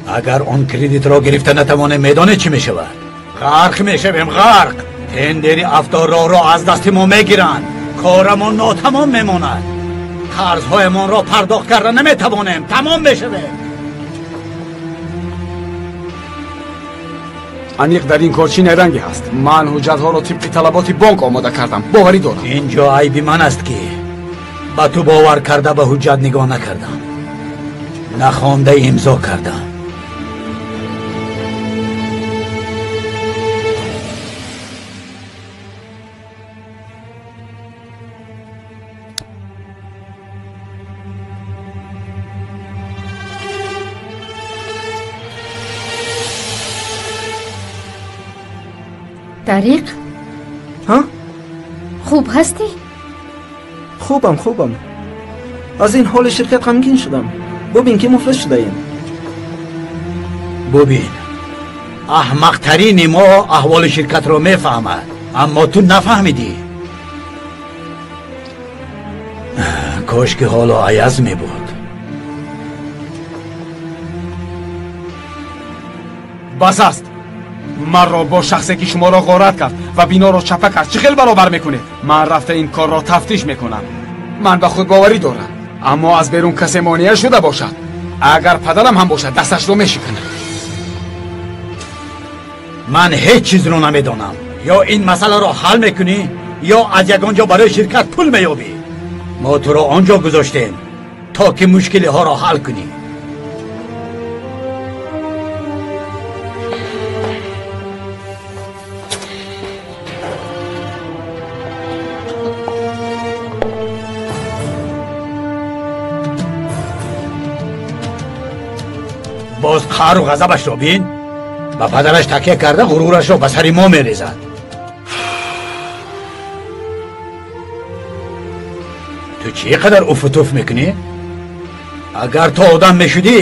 Агар он кредитро гирифта натавонем, медонед чӣ мешавад? Ғарқ мешавем, ғарқ. Тендери автороҳро аз дасти мо мегиранд, корамон нотамом мемонад, қарзҳоямонро пардохт карда наметавонем, тамом мешавем. Аниқ дар ин кор чӣ найранге ҳаст? Ман ҳуҷҷатҳоро тибқи талаботи бонк омода кардам, боварӣ дорам. Ин ҷо айби ман аст, ки ба ту бовар карда ба ҳуҷҷат нигоҳ накардам, нахонда имзо кардам. Тариқ? Ҳа? Хуб ҳастӣ? Хубам, хубам. Аз ин ҳоли ширкат ғамгин шудам. Бубин ки муфлис шудаем. Бубин, аҳмақтарини мо аҳволи ширкатро мефаҳмад, аммо ту нафаҳмидӣ. Кош ки ҳоло Аяз мебуд. Бас аст. Маро бо шахсе ки шуморо ғорат кард ва биноро чапа кард чӣ хел баробар мекунед? Ман рафта ин корро тафтиш мекунам. Ман ба худ боварӣ дорам, аммо аз берун касе монеа шуда бошад, агар падарам ҳам бошад, дасташро мешиканам. Ман ҳеҷ чизро намедонам. Ё ин масъаларо ҳал мекунӣ, ё аз ягон ҷо барои ширкат пул меёбӣ. Мо туро он ҷо гузоштем, то ки мушкилиҳоро ҳал кунӣ. Боз қаҳру ғазабашро бин. Ба падараш такя карда ғурурашро ба сари мо мерезад. Ту чӣ қадар уфутуф мекунӣ? Агар ту одам мешудӣ,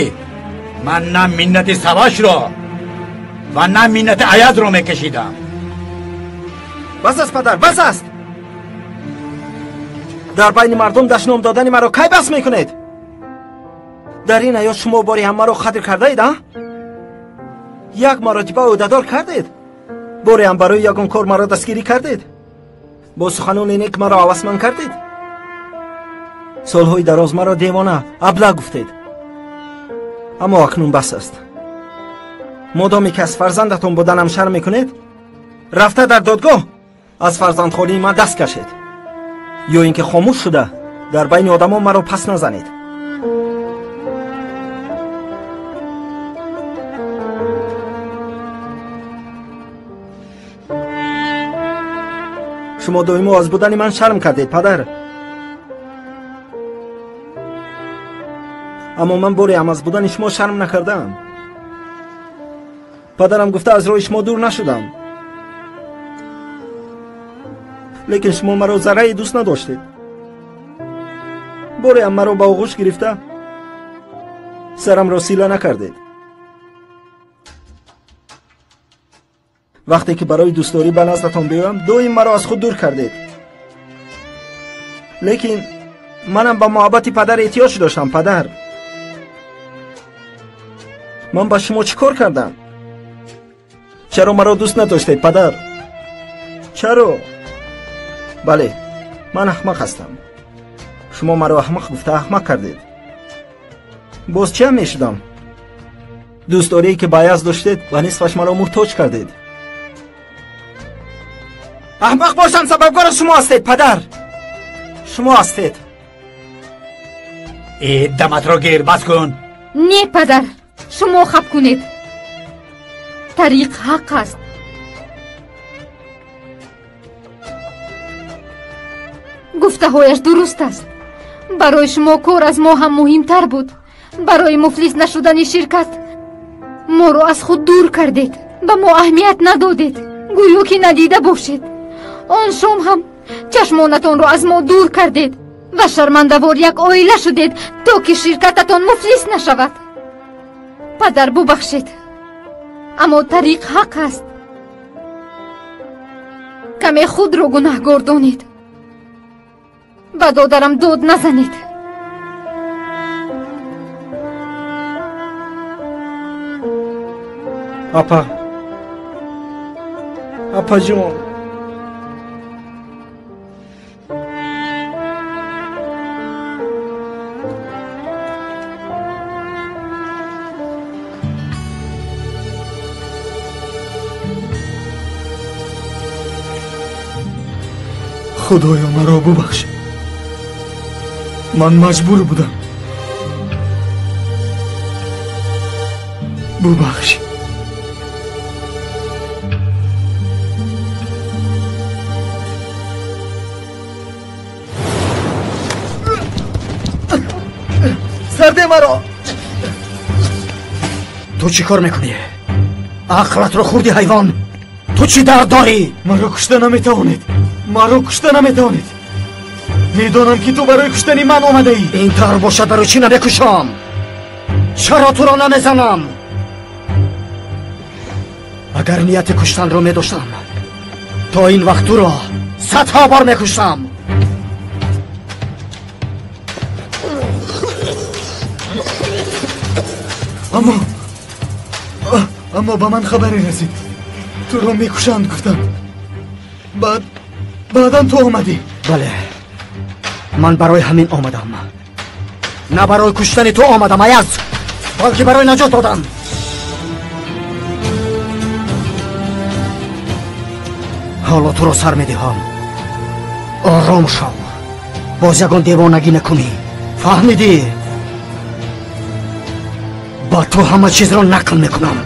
ман на миннати Савашро ва на миннати Аязро мекашидам. Бас аст, падар, бас аст. Дар байни мардум дашном додани маро кай бас мекунед? Дар ин ҳаёт шумо бори ҳам маро қадр кардаед, а? Як маротиба ӯҳдадор кардед? Боре ҳам барои ягон кор маро дастгирӣ кардед? Бо суханони нек маро ҳавасманд кардед? Солҳои дароз маро девона, абла гуфтед. Аммо акнун бас аст. Модоме ки аз фарзандатон буданам шарм мекунед, рафта дар додгоҳ аз фарзандхонии ман даст кашед, ё ин ки хомӯш шуда дар байни одамон маро пас назанед. Шумо доимо аз будани ман шарм кардед, падар. Аммо ман боре ҳам аз будани шумо шарм накардаам. Падарам гуфта аз роҳи шумо дур нашудам. Лекин шумо маро заррае дӯст надоштед. Боре ҳам маро ба оғӯш гирифта сарамро сила накардед. Вақте ки барои дӯстдорӣ ба наздатон биёям, доим маро аз худ дур кардед. Лекин манам ба муҳаббати падар эҳтиёҷ доштам, падар. Ман ба шумо чӣ кор кардам? Чаро маро дӯст надоштед, падар? Чаро? Бале, ман аҳмақ ҳастам. Шумо маро аҳмақ гуфта аҳмақ кардед. Боз чиам мешудам? Дӯстдорие ки ба Аяз доштед, ба нисфаш маро муҳтоҷ кардед. Аҳмақ бошам, сабабгори шумо ҳастед, падар. Шумо ҳастед. Э, даматро гир, бас кун. Не, падар, шумо хаб кунед. Тариқ ҳақ аст. Гуфтаҳояш дуруст аст. Барои шумо кор аз мо ҳам муҳимтар буд. Барои муфлис нашудани ширкат моро аз худ дур кардед, ба мо аҳамият надодед. Гӯё ки надида бошед. Он шом ҳам чашмонатонро аз мо дур кардед ва шармандавор як оила шудед, то ки ширкататон муфлис нашавад. Падар, бубахшед, аммо тариқ ҳақ аст. Каме худро гунаҳгор донед. Ба додарам дод назанед. Апа, апаҷон, худоё, маро бубахш. Ман маҷбур будам. Бубахш. Сарде маро. Ту чӣ кор мекунӣ? Ақлатро хӯрди, ҳайвон. Ту чӣ дард дорӣ? Маро кушта наметавонед. Маро кушта наметавонед. Медонам ки ту барои куштани ман омадаӣ. Ин тавр бошад, барои чӣ намекушам? Чаро туро намезанам? Агар нияти куштанро медоштам, то ин вақт туро садҳо бор мекуштам. Аммо ба ман хабаре расид. Туро мекушанд, гуфтанд. Баъдан ту омадӣ. Бале, ман барои ҳамин омадам. На барои куштани ту омадам, Аяз, балки барои наҷот додан. Ҳоло туро сар медиҳам. Ором шав. Боз ягон девонагӣ накунӣ. Фаҳмидӣ? Ба ту ҳама чизро нақл мекунам.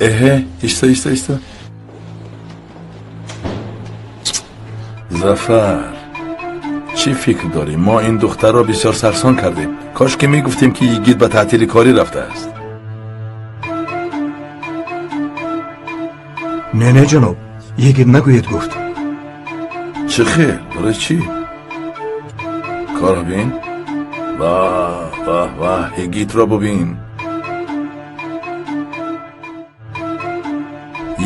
Эҳе, иста, иста, иста. Зафар, чӣ фикр дорӣ? Мо ин духтарро бисёр сарсон кардем. Кош ки мегуфтем, ки йигит ба таътили корӣ рафтааст. Не, не, ҷаноб, йигит нагӯед гуфт. Чӣ хел? Барои чӣ? Корро бин. Ваҳ, ваҳ, ваҳ, йигитро бубин.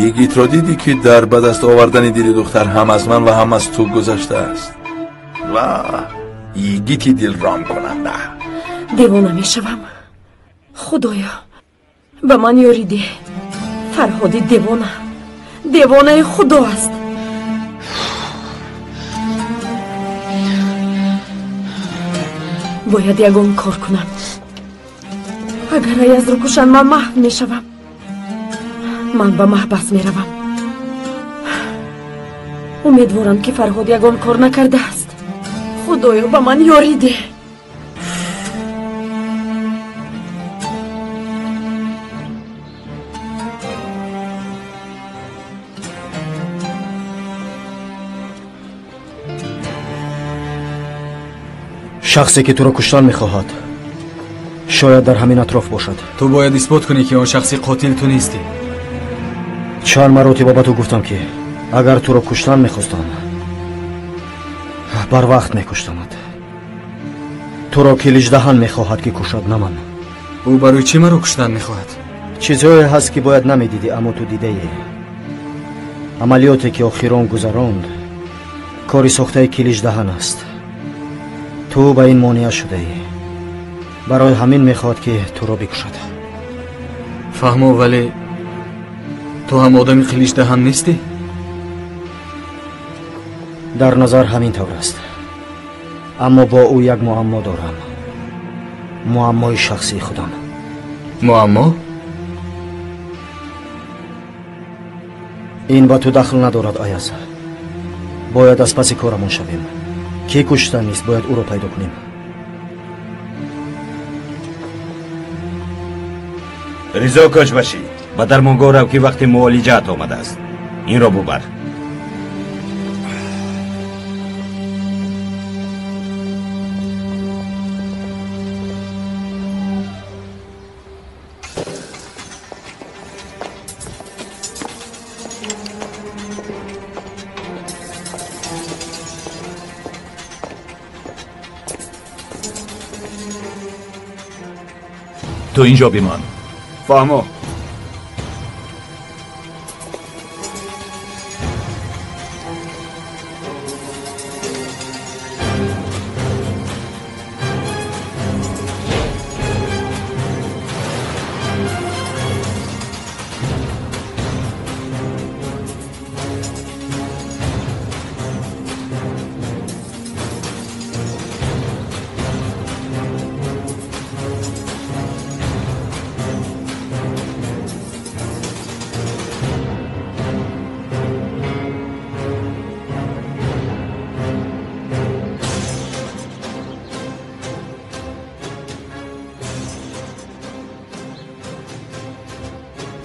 Йигитро дидӣ, ки дар ба даст овардани дили духтар ҳам аз ман ва ҳам аз ту гузаштааст. Ваҳ, йигити дилромкунанда. Девона мешавам. Худоё, ба ман ёрӣ деҳ. Фарҳоди девона, девонаи худо аст. Бояд ягон кор кунам. Агар Аязро кушанд, ман маҳв мешавам. Ман ба маҳбас меравам. Умедворам, ки Фарҳод ягон кор накардааст. Худоё, ба ман ёрӣ деҳ. Шахсе ки туро куштан мехоҳад, шояд дар ҳамин атроф бошад. Ту бояд исбот кунӣ, ки он шахси қотил ту нестӣ. Чанд маротиба ба ту гуфтам, ки агар туро куштан мехостам, барвақт мекуштамад. Туро Килиҷдаҳан мехоҳад, ки кушад, на ман. Ӯ барои чӣ маро куштан мехоҳад? Чизҳое ҳаст, ки бояд намедидӣ, аммо ту дидаӣ. Амалиёте, ки охирон гузаронд, кори сохтаи Килиҷдаҳан аст. Ту ба ин монеа шудаӣ. Барои ҳамин мехоҳад, ки туро бикушад. Фаҳмо, вале ту ҳам одами Қиличдаҳан нестӣ? Дар назар ҳамин тавр аст. Аммо бо ӯ як муаммо дорам. Муаммои шахсии худам. Муаммо? Ин ба ту дахл надорад, Аяз. Бояд аз паси корамон шавем. Ки куштан нест, бояд ӯро пайдо кунем. Ризо Кочбашӣ, ба дармонгоҳ рав, ки вақти муолиҷаат омадааст. Инро бубар. تو اینجا بمان. فهمو.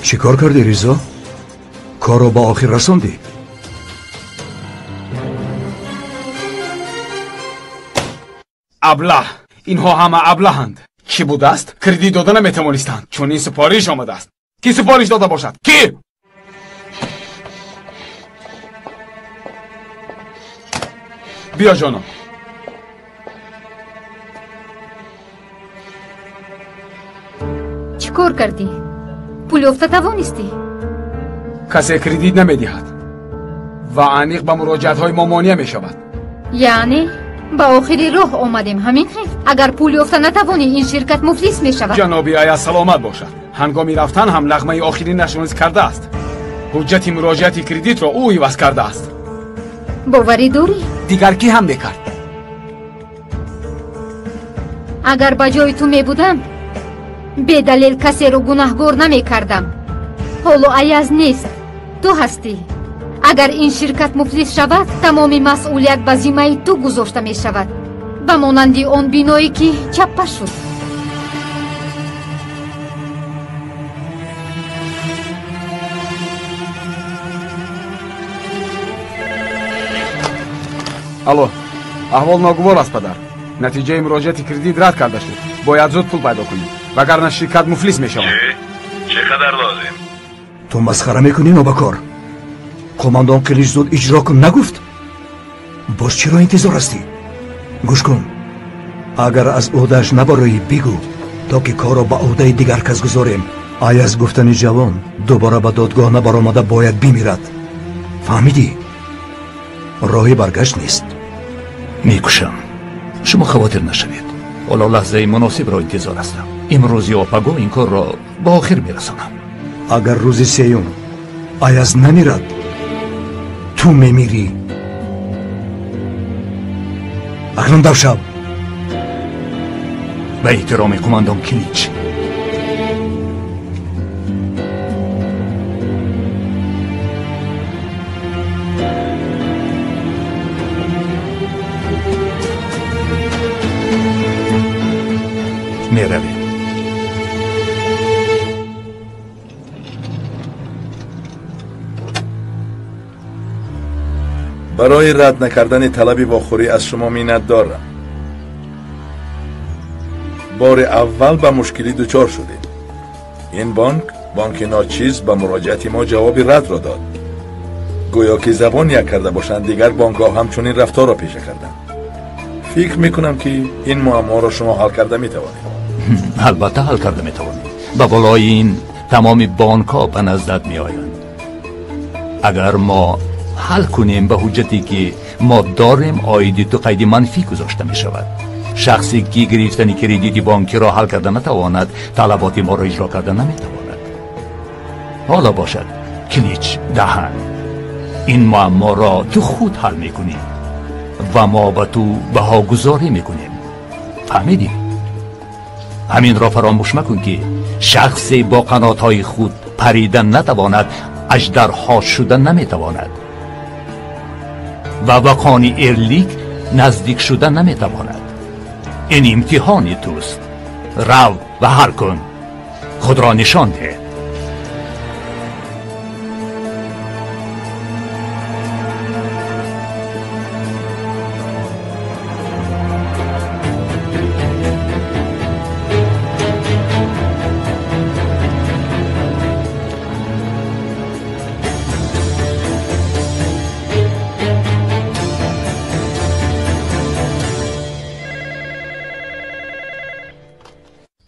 چی کار کردی ریزا؟ کارو با آخر رساندی؟ ابله، اینها همه ابله‌اند. چی بوده است؟ کردیت داده نمیتوانستند، چون این سفارش آمده است. کی سفارش داده باشد؟ کی؟ بیا جانم. چی کار کردی؟ پول یافته توانستی؟ کسی کردیت نمیدهد و انیق به مراجعت های ما مانع می شود. یعنی به آخری راه آمدیم، همین خیر. اگر پول یافته نتوانی این شرکت مفلس می شود. جنابی ایا سلامت باشد. هنگامی رفتن هم لغمه آخری نشونیز کرده است. حجت مراجعت کردیت را او عوض کرده است. باوری داری؟ دیگر کی هم میکرد؟ اگر به جای تو می بودم بی دلیل کسی رو گناهگار نمی کردم. حالا عیز نیست، تو هستی. اگر این شرکت مفلس شود تمام مسئولیت به ذمه تو گذاشته می شود، به مانند آن بینایی که چپه شد. الو، احوال ناگوار است پدر. نتیجه مراجعت کردیت رد کرده شد. باید زود پول پیدا کنیم وگرنه شرکت مفلس می شود. چقدر لازم؟ تو مسخره میکنی نابکار. قماندان قلیچ زود اجرا کن نگفت؟ باز چرا انتظار هستی؟ گوش کن، اگر از عهدهش نبرایی بگو تا که کار را به عهده دیگر کس گذاریم. ای از گفتن جوان دوباره به دادگاه نبرآمده باید بمیرد. فهمیدی؟ راهی برگشت نیست. میکشم. شما خواطر نشوید. حالا لحظه مناسب را انتظار هستم. امروز یا پگاه این کار را به آخر میرسانم. اگر روز سیوم ایاز نمیرد تو میمیری. اکنون در شب. به احترام قماندان کلیچ. میرویم. برای رد نکردن طلب واخوری از شما منت دارم. بار اول به مشکلی دچار شدیم. این بانک، بانک ناچیز، به مراجعت ما جواب رد را داد. گویا که زبان یک کرده باشند دیگر بانک ها همچنین رفتار را پیشه کردند. فکر میکنم که این معما را شما حل کرده میتوانید. البته حل کرده میتوانید. به بالای این تمام بانک ها به نزدت میآیند. اگر ما حل کنیم به حجتی که ما داریم آیدی تو قید منفی گذاشته می شود. شخصی که گرفتن کردیت بانکی را حل کرده نتواند طلبات ما را اجرا کرده نمیتواند. حالا باشد کلیچ دهن، این معما را تو خود حل میکنی و ما به تو بهاگذاری میکنیم. فهمیدی؟ همین را فراموش مکن که شخصی با قناتهای خود پریدن نتواند، اژدرها شدن نمیتواند و به خانه ارلیک نزدیک شدن نمیتواند. این امتحان توست. رو و حل کن. Худро нишон деҳ.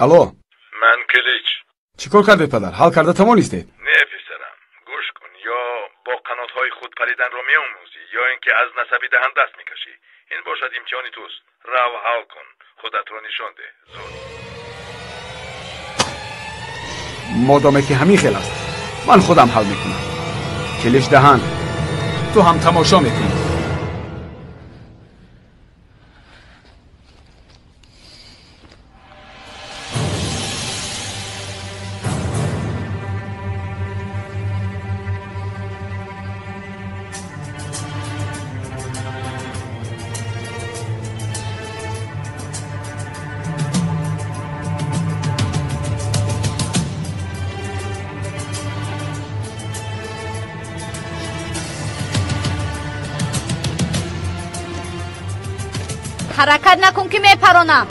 Алло. Ман Килич. Чӣ кор кардед, падар? Ҳал карда тавонистед? Не, писарам, гӯш кун, ё бо қанотҳои худ париданро меомӯзӣ, ё ин ки аз насаби даҳан даст мекашӣ. Ин бошад имтиҳони туст. Рав, ҳал кун, худатро нишон деҳ. Зуд. Модоме ки ҳамин хел аст, ман худам ҳал мекунам. Килич даҳан, ту ҳам тамошо мекунӣ. Ҳаракат накун ки мепаронам.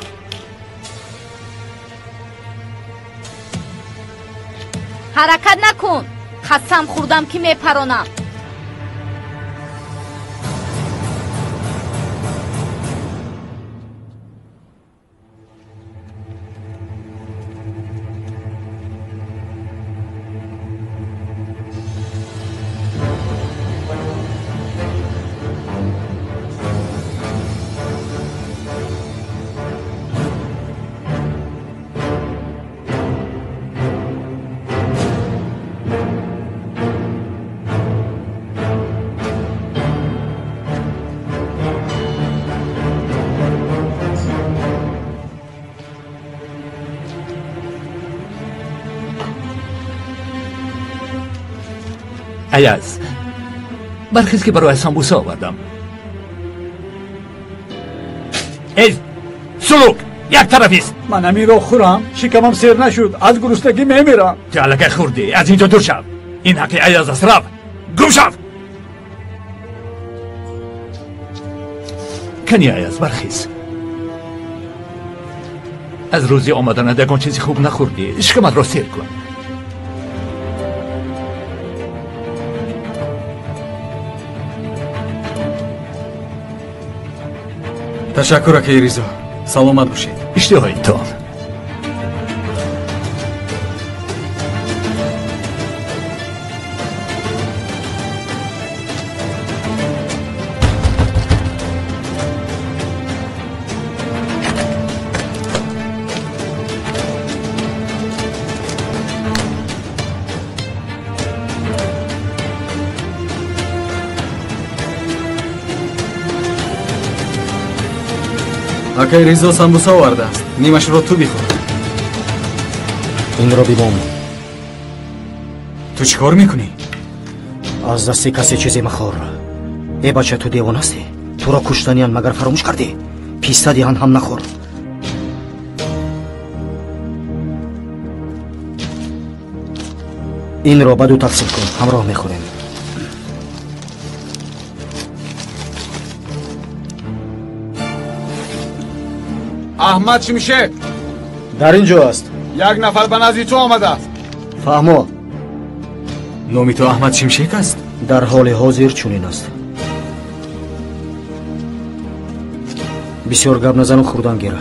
Ҳаракат накун. Қасам хӯрдам ки мепаронам. Аяз, бархез ки барои самбуса овардам. Эй, сулук, як тарафист. Ман ҳаминро хӯрам, шикамам сер нашуд, аз гуруснагӣ мемирам. Ту аллакай хӯрдӣ, аз инҷо дур шав. Ин ҳаққи Аяз аст, рав, гум шав. Кани Аяз, бархез. Аз рӯзи омаданат ягон чизи хуб нахӯрдӣ, шикаматро сер кун. Ташаккур, акаи Ризо. Саломат бошед. Иштиҳоитон. Акаи Ризо самбуса овардааст. Нимашро ту бихӯр. Инро бимон. Ту чӣ кор мекунӣ? Аз дасти касе чизе махӯр. Э бача, ту девона ҳастӣ? Туро куштаниян магар фаромӯш кардӣ? Писта диҳанд ҳам нахӯр. Инро ба ду тақсим кун, ҳамроҳ мехӯрем. Аҳмад Шимшек дар ин ҷо аст. Як нафар ба назди ту омадааст. Фаҳмо. Номи ту Аҳмад Шимшек аст? Дар ҳоли ҳозир чунин аст. Бисёр гап назану хӯрдан гира.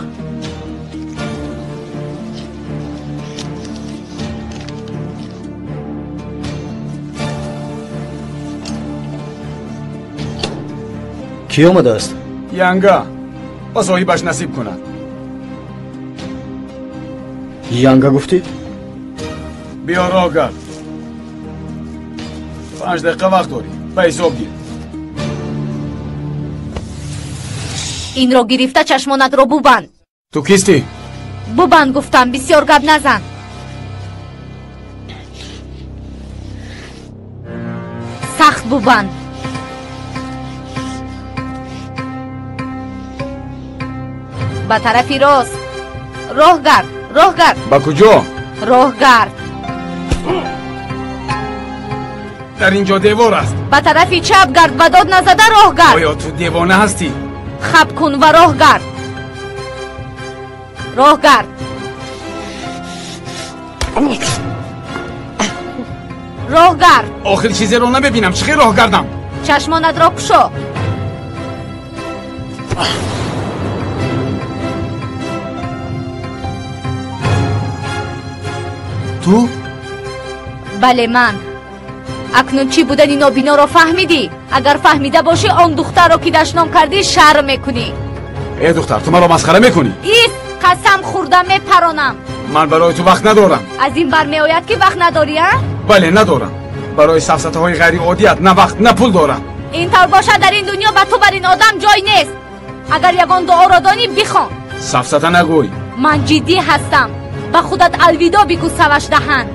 Кӣ омадааст? Янга. Ба соҳибаш насиб кунад. Янга гуфтӣ? Биё роҳ гард. 5 дақиқа вақт дорӣ. Ба ҳисоб гир. Инро гирифта чашмонатро бубанд. Ту кистӣ? Бубанд гуфтам, бисёр гап назан. Сахт бубанд. Ба тарафи рост. Роҳ гард, роҳ гард. Ба куҷо? Роҳ гард. Дар ин ҷо девор аст. Ба тарафи чап гард ва дод назада роҳ гард. Оё ту девона ҳастӣ? Хаб кун ва роҳ гард. Роҳ гард. Роҳ гард. Охир чизеро намебинам. Чӣ хел роҳ гардам? Чашмонатро кушо. Ту? Бале, ман. Акнун чӣ будани нобиноро фаҳмидӣ? Агар фаҳмида бошӣ, он духтарро ки дашном кардӣ, шарм мекунӣ. Э духтар, ту маро масхара мекунӣ? Ист, қасам хӯрда мепаронам. Ман барои ту вақт надорам. Аз ин бармеояд ки вақт надорӣ, а? Бале, надорам. Барои сафсатаҳои ғайриоддият на вақт, на пул дорам. Ин тавр бошад, дар ин дунё ба ту бар ин одам ҷой нест. Агар ягон дуоро донӣ, бихон. Сафсата нагӯй. Ман ҷиддӣ ҳастам. Ба худат алвидо бигӯ, саваш даҳан.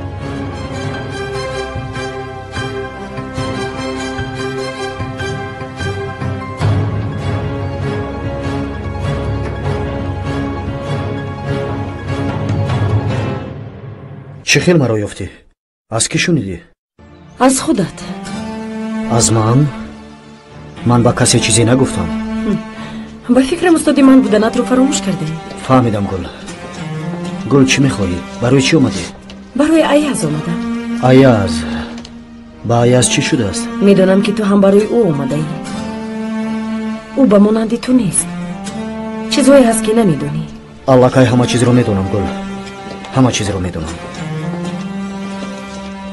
Чӣ хел маро ёфтӣ? Аз кӣ шунидӣ? Аз худат. Аз ман? Ман ба касе чизе нагуфтам. Ба фикрам устоди ман буданатро фаромӯш кардем. Фаҳмидам, Гул. Гул, чӣ мехоҳӣ? Барои чӣ омадӣ? Барои Аяз омадам. Аяз? Ба Аяз чӣ шудааст? Медонам ки ту ҳам барои ӯ омадаӣ. Ӯ ба монанди ту нест. Чизҳое ҳаст ки намедонӣ. Аллакай ҳама чизро медонам, Гул. Ҳама чизро медонам.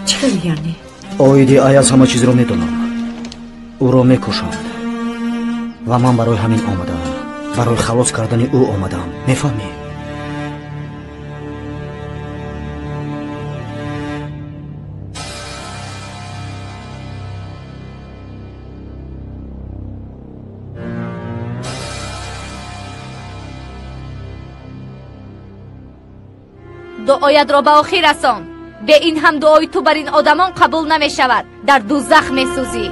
Чӣ хел яъне? Оиди Аяз ҳама чизро медонам. Ӯро мекушанд. Ва ман барои ҳамин омадаам. Барои халос кардани ӯ омадаам. Мефаҳмӣ? Дуоятро ба охир расон. Бе ин ҳам дуои ту бар ин одамон қабул намешавад. Дар дузах месӯзӣ.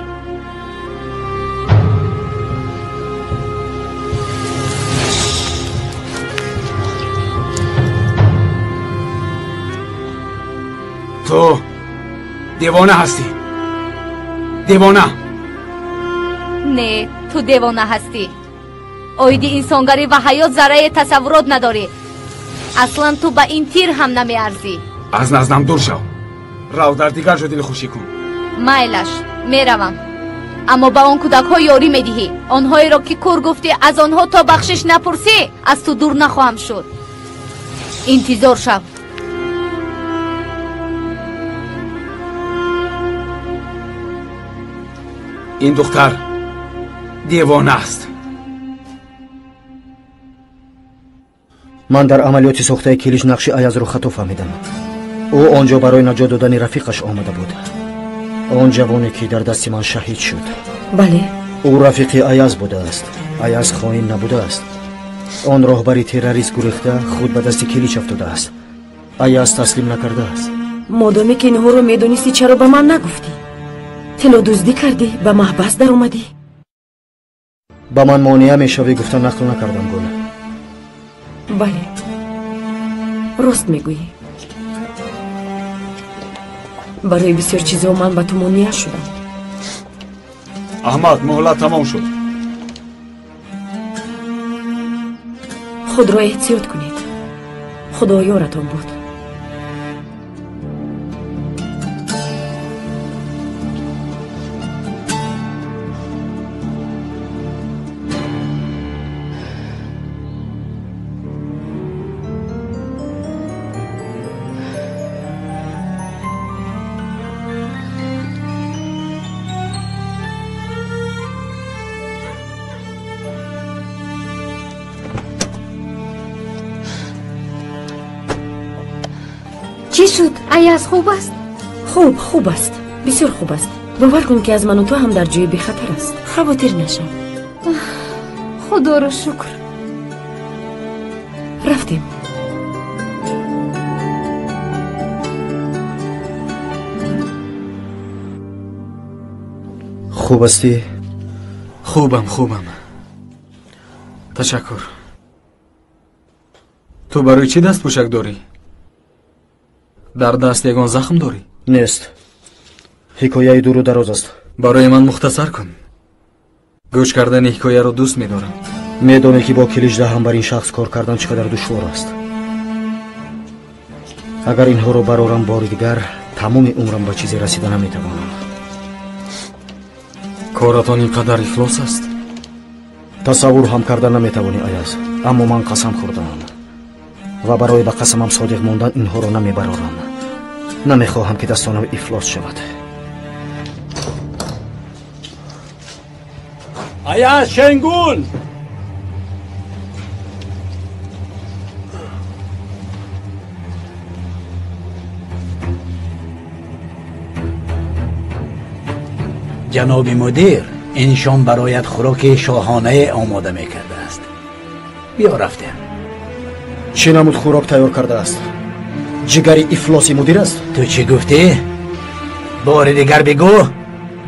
Ту девона ҳастӣ. Девона. Не, ту девона ҳастӣ. Оиди инсонгарӣ ва ҳаёт заррае тасаввурот надорӣ. Аслан ту ба ин тир ҳам намеарзӣ. Аз наздам дур шав. Рав дар дигар ҷо дилхушӣ кун. Майлаш, меравам. Аммо ба он кӯдакҳо ёрӣ медиҳӣ. Онҳоеро ки кур гуфтӣ, аз онҳо то бахшиш напурсӣ, аз ту дур нахоҳам шуд. Интизор шав. Ин духтар девона аст. Ман дар амалиёти сохтаи Килич нақши Аязро хато фаҳмидам. Ӯ он ҷо барои наҷот додани рафиқаш омада буд. Он ҷавоне ки дар дасти ман шаҳид шуд. Бале. Ӯ рафиқи Аяз будааст. Аяз хоин набудааст. Он роҳбари террорист гурехта худ ба дасти Килич афтодааст. Аяз таслим накардааст. Модоме ки инҳоро медонистӣ, чаро ба ман нагуфтӣ? Тилло дуздӣ кардӣ, ба маҳбас даромадӣ. Ба ман монеа мешавӣ гуфта нақл накардам, Гул. Бале, рост мегӯӣ. Барои бисёр чизҳо ман ба ту монеа шудам. Аҳмад, муҳлат тамом шуд. Худро эҳтиёт кунед. Худо ёратон буд. Чӣ шуд? Аяз хуб аст? Хуб, хуб аст. Бисёр хуб аст. Бовар кун ки аз ману ту ҳам дар ҷои бехатар аст. Хавотир нашав. Худоро шукр. Рафтем. Хуб ҳастӣ? Хубам, хубам. Ташаккур. Ту барои чӣ дастпӯшак дорӣ? Дар даст ягон захм дорӣ? Нест. Ҳикояи дуру дароз аст. Барои ман мухтасар кун. Гӯш кардани ҳикояро дӯст медорам. Медонӣ ки бо Киличдаҳан бар ин шахс кор кардан чӣ қадар душвор аст. Агар инҳоро барорам бори дигар, тамоми умрам ба чизе расида наметавонам. Коратон ин қадар ифлос аст? Тасаввур ҳам карда наметавонӣ, Аяз. Аммо ман қасам хӯрдаам ва барои ба қасамам содиқ мондан инҳоро намебарорам. Намехоҳам ки дастонам ифлос шавад. Аяз Шенгул! Ҷаноби мудир ин шом бароят хӯроки шоҳонае омода мекардааст. Биё рафтем. Чӣ намуд хӯрок тайёр кардааст? Ҷигари ифлоси мудир аст? Ту чӣ гуфтӣ? Бори дигар бигӯ.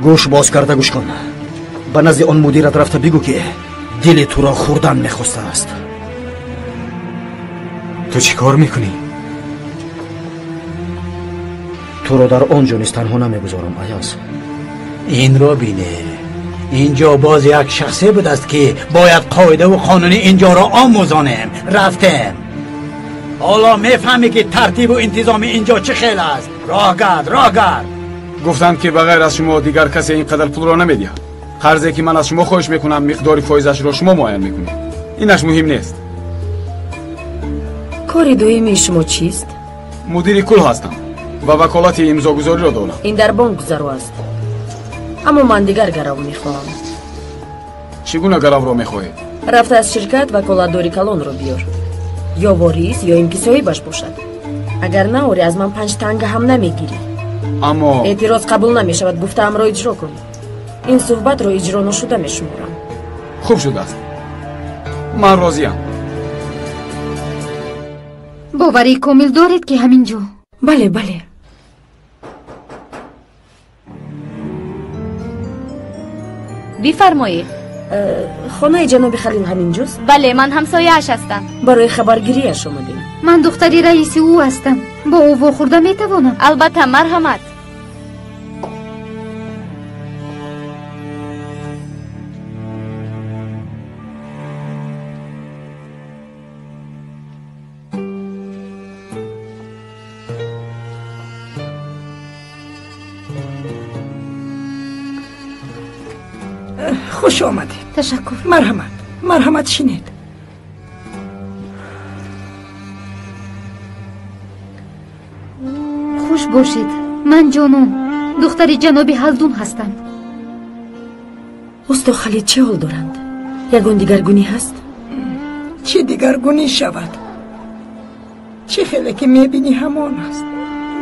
Гӯш боз карда гӯш кун. Ба назди он мудират рафта бигӯ ки дили туро хӯрдан мехостааст. Ту чӣ кор мекунӣ? Туро дар он ҷо низ танҳо намегузорам, Аяз. Инро бине. Инҷо боз як шахсе будааст ки бояд қоидаву қонуни инҷоро омӯзонем. Рафтем. Ҳоло мефаҳмӣ ки тартибу интизоми инҷо чӣ хел аст. Роҳ гард, роҳ гард. Гуфтанд ки ба ғайр аз шумо дигар касе ин қадар пулро намедиҳад. Қарзе ки ман аз шумо хоҳиш мекунам, миқдори фоизашро шумо муайян мекунед. Инаш муҳим нест. Кори доимии шумо чист? Мудири кул ҳастам ва ваколати имзогузориро дорам. Ин дар бонк гузаро аст. Аммо ман дигар гарав мехоҳам. Чӣ гуна гаравро мехоҳед? Рафта аз ширкат ваколатдори калонро биёр. Ё ворис, ё ин ки соҳибаш бошад. Агар наорӣ, аз ман 5 танга ҳам намегирӣ. Аммо эътироз қабул намешавад. Гуфтаамро иҷро кун. Ин суҳбатро иҷро нашуда мешуморам. Хуб шудааст. Ман розиям. Боварии комил доред ки ҳамин ҷо? Бале, бале. Бифармоед. Хонаи ҷаноби Халил ҳамин ҷост? Бале, ман ҳамсояаш ҳастам. Барои хабаргириаш омадем. Ман духтари раиси ӯ ҳастам. Бо ӯ вохӯрда метавонам? Албатта, марҳамат. Хуш омадед. Ташаккур. Марҳамат, марҳамат, шинед. Хуш бошед. Ман Ҷонон, духтари ҷаноби Ҳалдун ҳастам. Усто Халид чӣ ҳол доранд? Ягон дигаргунӣ ҳаст? Чӣ дигаргунӣ шавад? Чӣ хеле ки мебинӣ ҳамон аст.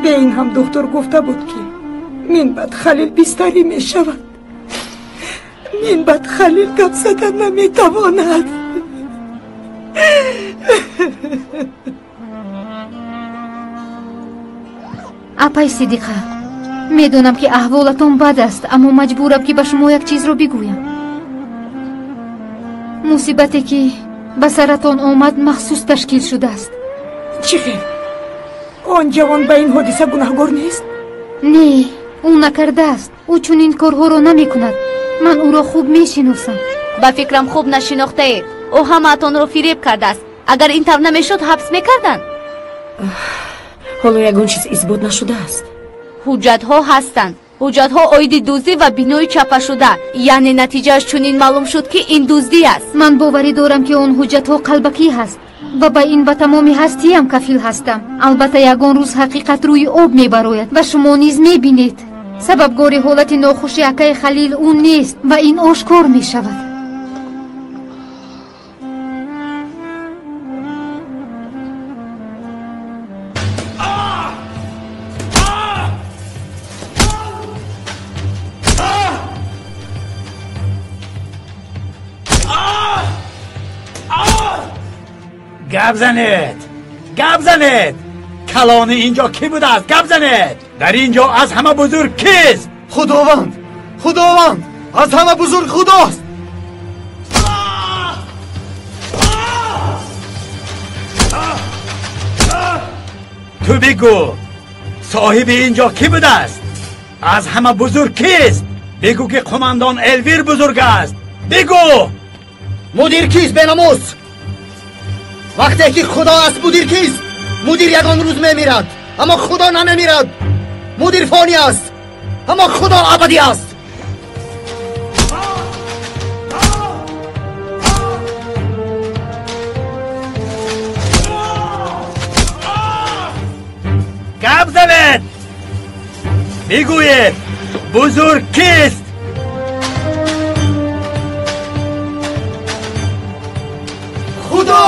Бе ин ҳам духтур гуфта буд ки минбаъд Халил бистарӣ мешавад. Минбаъд Халил гап зада наметавонад. Апай Сидиқа, медонам ки аҳволатон бад аст, аммо маҷбурам ки ба шумо як чизро бигӯям. Мусибате ки ба саратон омад махсус ташкил шудааст. Чӣ хел? Он ҷавон ба ин ҳодиса гунаҳгор нест? Не, ӯ накардааст. Ӯ чунин корҳоро намекунад. Ман ӯро хуб мешиносам. Ба фикрам хуб нашинохтаед. Ӯ ҳамаатонро фиреб кардааст. Агар ин тавр намешуд, ҳабс мекарданд. Ҳоло ягон чиз исбот нашудааст. Ҳуҷҷатҳо ҳастанд. Ҳуҷҷатҳо оиди дуздӣ ва бинои чапашуда. Яъне натиҷааш чунин маълум шуд ки ин дуздӣ аст. Ман боварӣ дорам ки он ҳуҷҷатҳо қалбакӣ ҳаст ва ба ин ба тамоми ҳастиям кафил ҳастам. Албатта ягон рӯз ҳақиқат рӯи об мебарояд ва шумо низ мебинед. Сабабгори ҳолати нохуши акаи Халил ӯ нест ва ин ошкор мешавад. Гап занед, гап занед. Калони инҷо кӣ будааст? Гап занед. Дар инҷо аз ҳама бузург кист? Худованд, Худованд, аз ҳама бузург Худост. Ту бигӯ, Соҳиби инҷо кӣ будааст? Аз ҳама бузург кист? Бигӯ ки қумандон Элвир бузург аст. Бигӯ! Мудир кист, бенамус? Вақте ки Худо аст, мудир кист? Мудир ягон рӯз мемирад, аммо Худо намемирад. Мудир фонӣ аст, аммо Худо абадӣ аст. Гап занед! Бигӯед, бузург кист? Худо!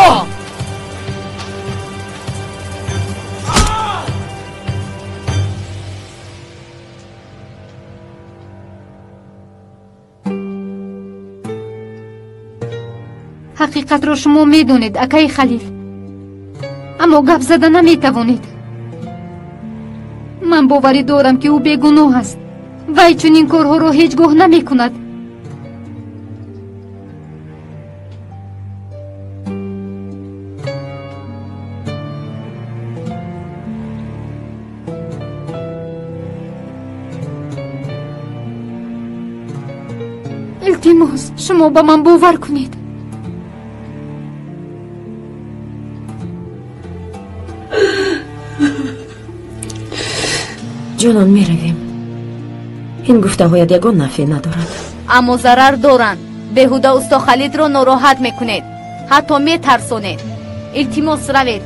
Ҳақиқатро шумо медонед, акаи Халил, аммо гап зада наметавонед. Ман боварӣ дорам, ки ӯ бегуноҳ аст. Вай чунин корҳоро ҳеҷ гоҳ намекунад. Илтимос, шумо ба ман бовар кунед. Ҷонон, меравем. Ин гуфтаҳоят ягон нафъе надорад. Аммо зарар доранд. Беҳуда усто Халидро нороҳат мекунед, ҳатто метарсонед. Илтимос, равед.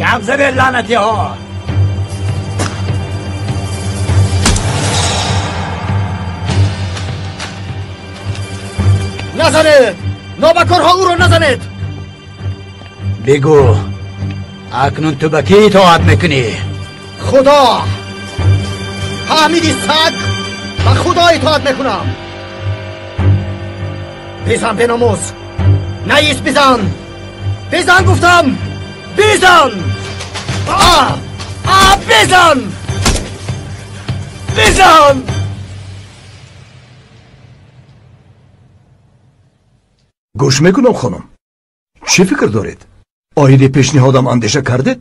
Гап занед, лаънатиҳо! Назанед! Нобакорҳо ӯро назанед! Бигӯ, акнун ту ба кӣ итоат мекунӣ? Худо! Ҳамиди саг, ба Худо итоат мекунам. Бизан, беномус! Наист, бизан! Бизан, гуфтам! Бизан! Бизан! Бизан! Гӯш мекунам, хонум. Чӣ фикр доред? Оиди пешниҳодам андеша кардед?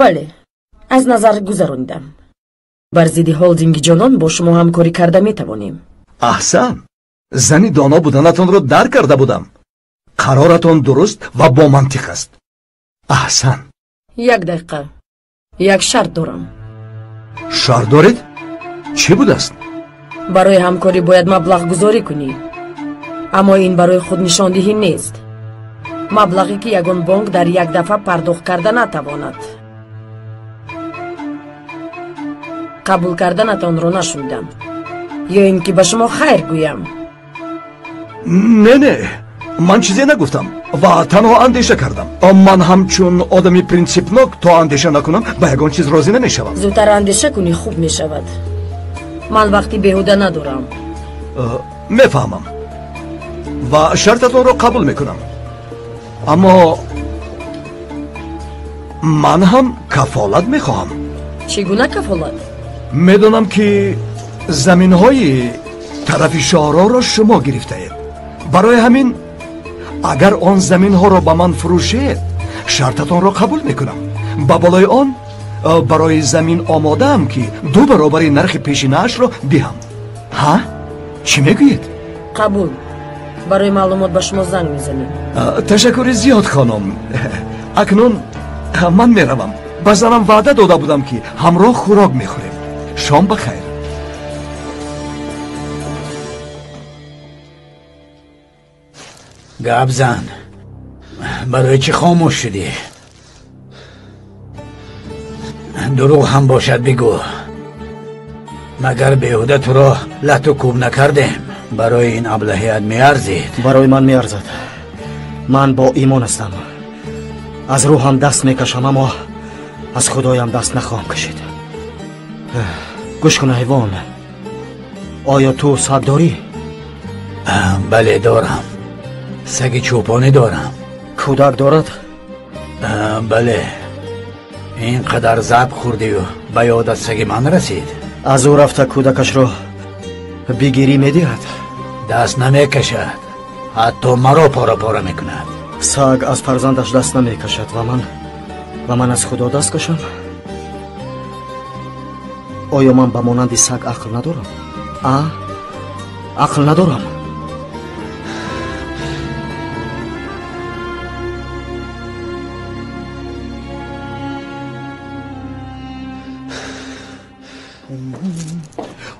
Бале, аз назар гузаронидам. Бар зидди холдинги ҷонон бо шумо ҳамкорӣ карда метавонем. Аҳсан! Зани доно буданатонро дарк карда будам. Қароратон дуруст ва бомантиқ аст. Аҳсан! Як дақиқа. Як шарт дорам. Шарт доред? Чӣ будааст? Барои ҳамкорӣ бояд маблағгузорӣ кунӣ. Аммо ин барои худнишондиҳӣ нест. Маблағе ки ягон бонк дар як дафъа пардохт карда натавонад. Қабул карданатонро нашунидам. Ё ин ки ба шумо хайр гӯям. Не, не, ман чизе нагуфтам ва танҳо андеша кардам. Ман ҳамчун одами принсипнок то андеша накунам ба ягон чиз розӣ намешавам. Зудтар андеша кунӣ хуб мешавад. Ман вақти беҳуда надорам. Мефаҳмам ва шартатонро қабул мекунам. Аммо ман ҳам кафолат мехоҳам. Чӣ гуна кафолат? Медонам ки заминҳои тарафи шоҳроҳро шумо гирифтаед. Барои ҳамин агар он заминҳоро ба ман фурӯшед, шартатонро қабул мекунам. Ба болои он барои замин омодаам ки 2 баробари нархи пешинаашро диҳам. Ҳа? Чӣ мегӯед? Қабул. Барои маълумот ба шумо занг мезанем. Ташаккури зиёд, хонум. Акнун ман меравам. Ба занам ваъда дода будам ки ҳамроҳ хӯрок мехӯрем. Шом ба хайр. Гап зан. Барои чӣ хомӯш шудӣ? Дурӯғ ҳам бошад бигӯ. Магар беҳуда туро лату кӯб накардем? Барои ин аблаҳият меарзид. Барои ман меарзад. Ман бо имон ҳастам. Аз рӯҳам даст мекашам, аммо аз худоям даст нахоҳам кашид. Гӯш кун, ҳайвон. Оё ту саг дорӣ? Бале, дорам. Саги чӯпонӣ дорам. Кӯдак дорад? Бале. Ин қадар зарб хӯрдию ба ёдат саги ман расид. Аз ӯ рафта кӯдакашро бигирӣ медиҳад? Даст намекашад, ҳатто маро пора-пора мекунад. Саг аз фарзандаш даст намекашад ва ман аз Худо даст кашам? Оё ман ба монанди саг ақл надорам? Ақл надорам?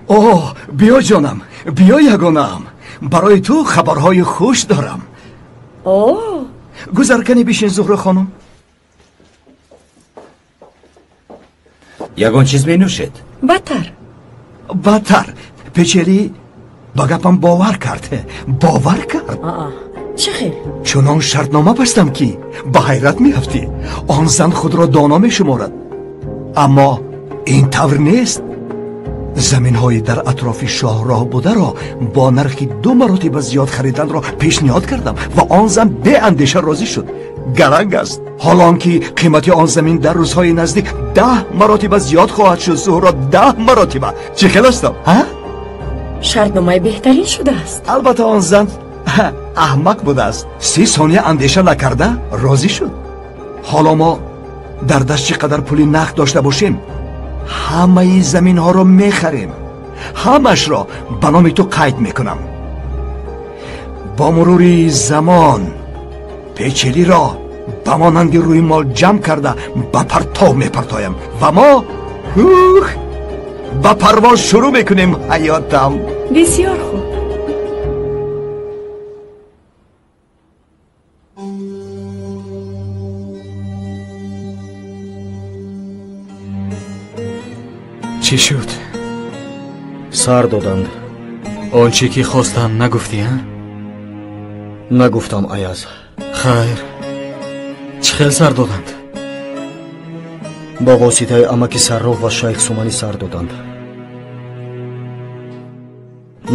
О, биё ҷонам, биё ягонаам. Барои ту хабарҳои хуш дорам. О, гузар кани бишин, Зуҳро хонум. Ягон чиз менӯшед? Бадтар. Бадтар. Печели ба гапам бовар кард. Бовар кард. Чӣ хел? Чунон шартнома бастам, ки ба ҳайрат меафтӣ. Он зан худро доно мешуморад, аммо ин тавр нест. Заминҳои дар атрофи шоҳроҳ бударо бо нархи 2 маротиба зиёд хариданро пешниҳод кардам ва он зан беандеша розӣ шуд. Гаранг аст, ҳол он ки қимати он замин дар рӯзҳои наздик 10 маротиба зиёд хоҳад шуд. Зуҳро, 10 маротиба. Чӣ хел астам, ҳа? Шартномаи беҳтарин шудааст. Албатта он зан аҳмақ будааст. 30 сония андеша накарда розӣ шуд. Ҳоло мо дар даст чӣ қадар пули нақд дошта бошем, ҳамаи заминҳоро мехарем. Ҳамашро ба номи ту қайд мекунам. Бо мурури замон печелиро ба монанди рӯймол ҷамъ карда ба партов мепартоям ва мо ба парвоз шурӯъ мекунем. Ҳаётам. Бисёр хуб. Чӣ шуд? Сар доданд. Он чӣ ки хостам нагуфтӣ, а? Нагуфтам, Аяз. Хайр, чӣ хел сар доданд? Бо воситаи амаки Сарроф ва шайх Суманӣ сар доданд.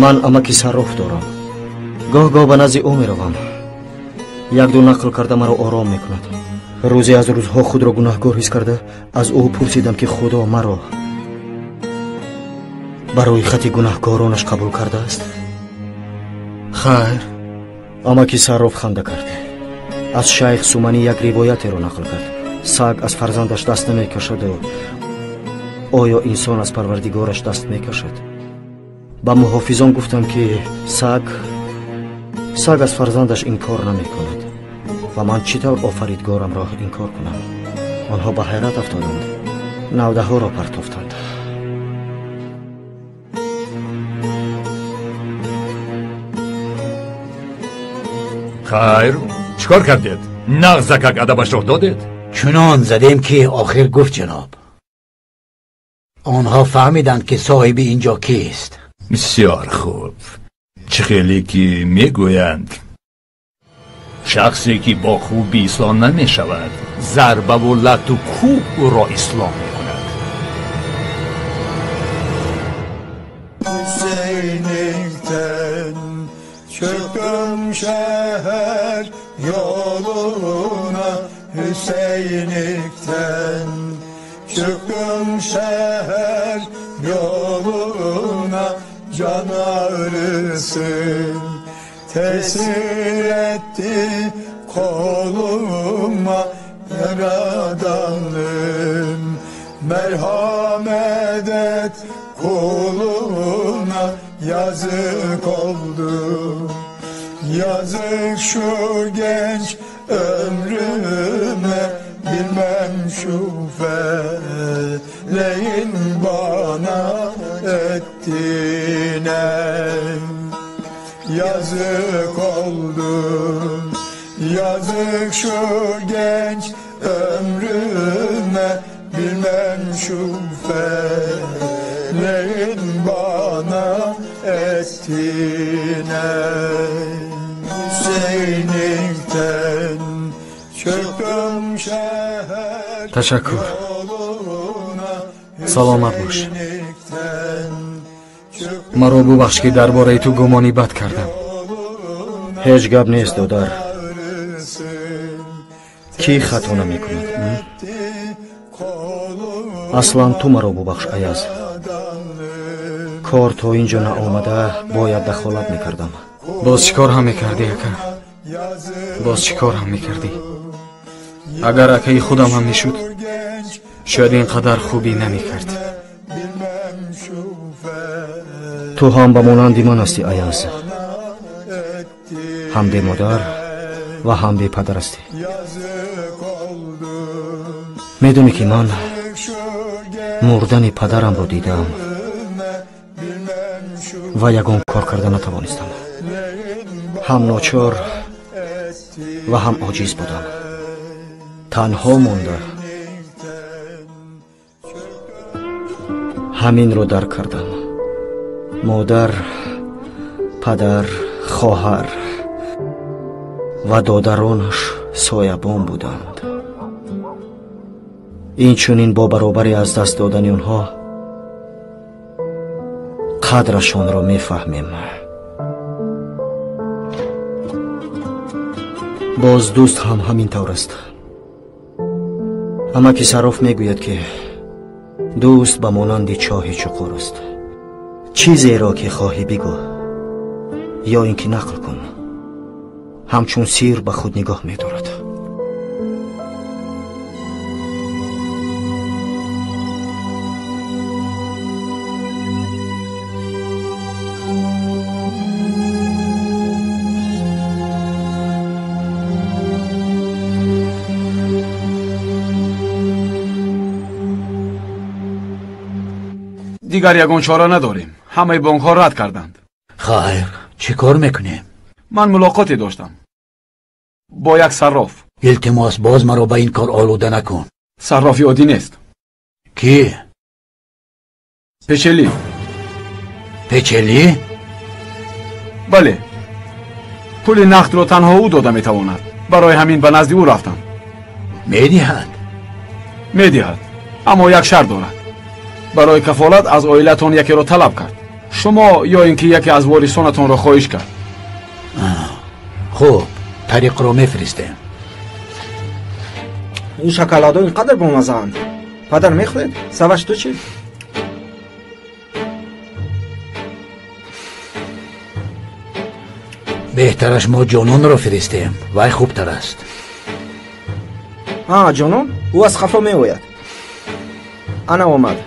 Ман амаки Сарроф дорам. Гоҳ-гоҳ ба назди ӯ меравам. Як-ду нақл карда маро ором мекунад. Рӯзе аз рӯзҳо худро гунаҳкор ҳис карда аз ӯ пурсидам, ки Худо маро барои хати гунаҳкоронаш қабул кардааст? Хайр. Амаки Сарроф ханда кард. Аз шайх Суманӣ як ривоятеро нақл кард. Саг аз фарзандаш даст намекашаду оё инсон аз парвардигораш даст мекашад? Ба муҳофизон гуфтам, ки саг аз фарзандаш инкор намекунад ва ман чӣ тавр офаридгорамро инкор кунам? Онҳо ба ҳайрат афтоданд, навдаҳоро партофтанд. Хайр, чӣ кор кардед? Нағзакак адабашро додед? Чунон задем, ки охир гуфт ҷаноб. Онҳо фаҳмиданд, ки соҳиби ин ҷо кист. Бисёр хуб. Чӣ хеле ки мегӯянд, шахсе ки бо хубӣ ислом намешавад, зарбаву лату кӯб ӯро ислом мекунад. Çıktım şehir yoluna Hüseyinlikten. Çıktım şehir yoluna, can ağrısı tesir etti koluma yaradanım. Merhamet et kuluna, yazık oldu. Yazık şu genç ömrüme, bilmem şu feleğin bana ettiğine. Yazık oldu, yazık şu genç ömrüme, bilmem şu feleğin bana ettiğine. Hüseyinlikten çıktım şehir Ташаккур. Саломат бош. Маро бубахш, ки дар бораи ту гумони бад кардам. Ҳеҷ гап нест, додар. Кӣ хато намекунад? Аслан ту маро бубахш, Аяз. Кор то ин ҷо наомада бояд дахолат мекардам. Боз чӣ кор ҳам мекардӣ, ака? Боз чӣ кор ҳам мекардӣ? Агар акаи худам ҳам мешуд, шояд ин қадар хубӣ намекард. Ту ҳам ба монанди ман ҳастӣ, Аяз. Ҳам бемодар ва ҳам бепадар ҳастӣ. Медонӣ ки ман мурдани падарамро дидаам ва ягон кор карда натавонистам. Ҳам ночор ва ҳам оҷиз будам. Танҳо монда ҳаминро дарк кардам. Модар, падар, хоҳар ва додаронаш соябон буданд. Инчунин бо баробари аз даст додани онҳо қадрашонро мефаҳмем. Боз дӯст ҳам ҳамин тавр аст. Амаки Сарроф мегӯяд, ки дӯст ба монанди чоҳи чуқур аст. Чизеро ки хоҳӣ бигӯ ё ин ки нақл кун, ҳамчун сир ба худ нигоҳ медорад. Дигар ягон чора надорем. Ҳамаи бонкҳо рад карданд. Хайр, чӣ кор мекунем? Ман мулоқоте доштам бо як сарроф. Илтимос, боз маро ба ин кор олуда накун. Саррофи оддӣ нест. Кӣ? Печелӣ. Печелӣ? Бале. Пули нақдро танҳо ӯ дода метавонад. Барои ҳамин ба назди ӯ рафтам. Медиҳад? Медиҳад, аммо як шарт дорад. Барои кафолат аз оилатон якеро талаб кард. Шумо ё ин ки яке аз ворисонатонро хоҳиш кард. Хуб, тариқро мефиристем. Ин шоколадҳо ин қадар бомазаанд. Падар мехӯред? Саваш, ту чӣ? Беҳтараш мо Ҷононро фиристем, вай хубтар аст. Ҷонон? Ӯ аз хафо меояд. Ана омад.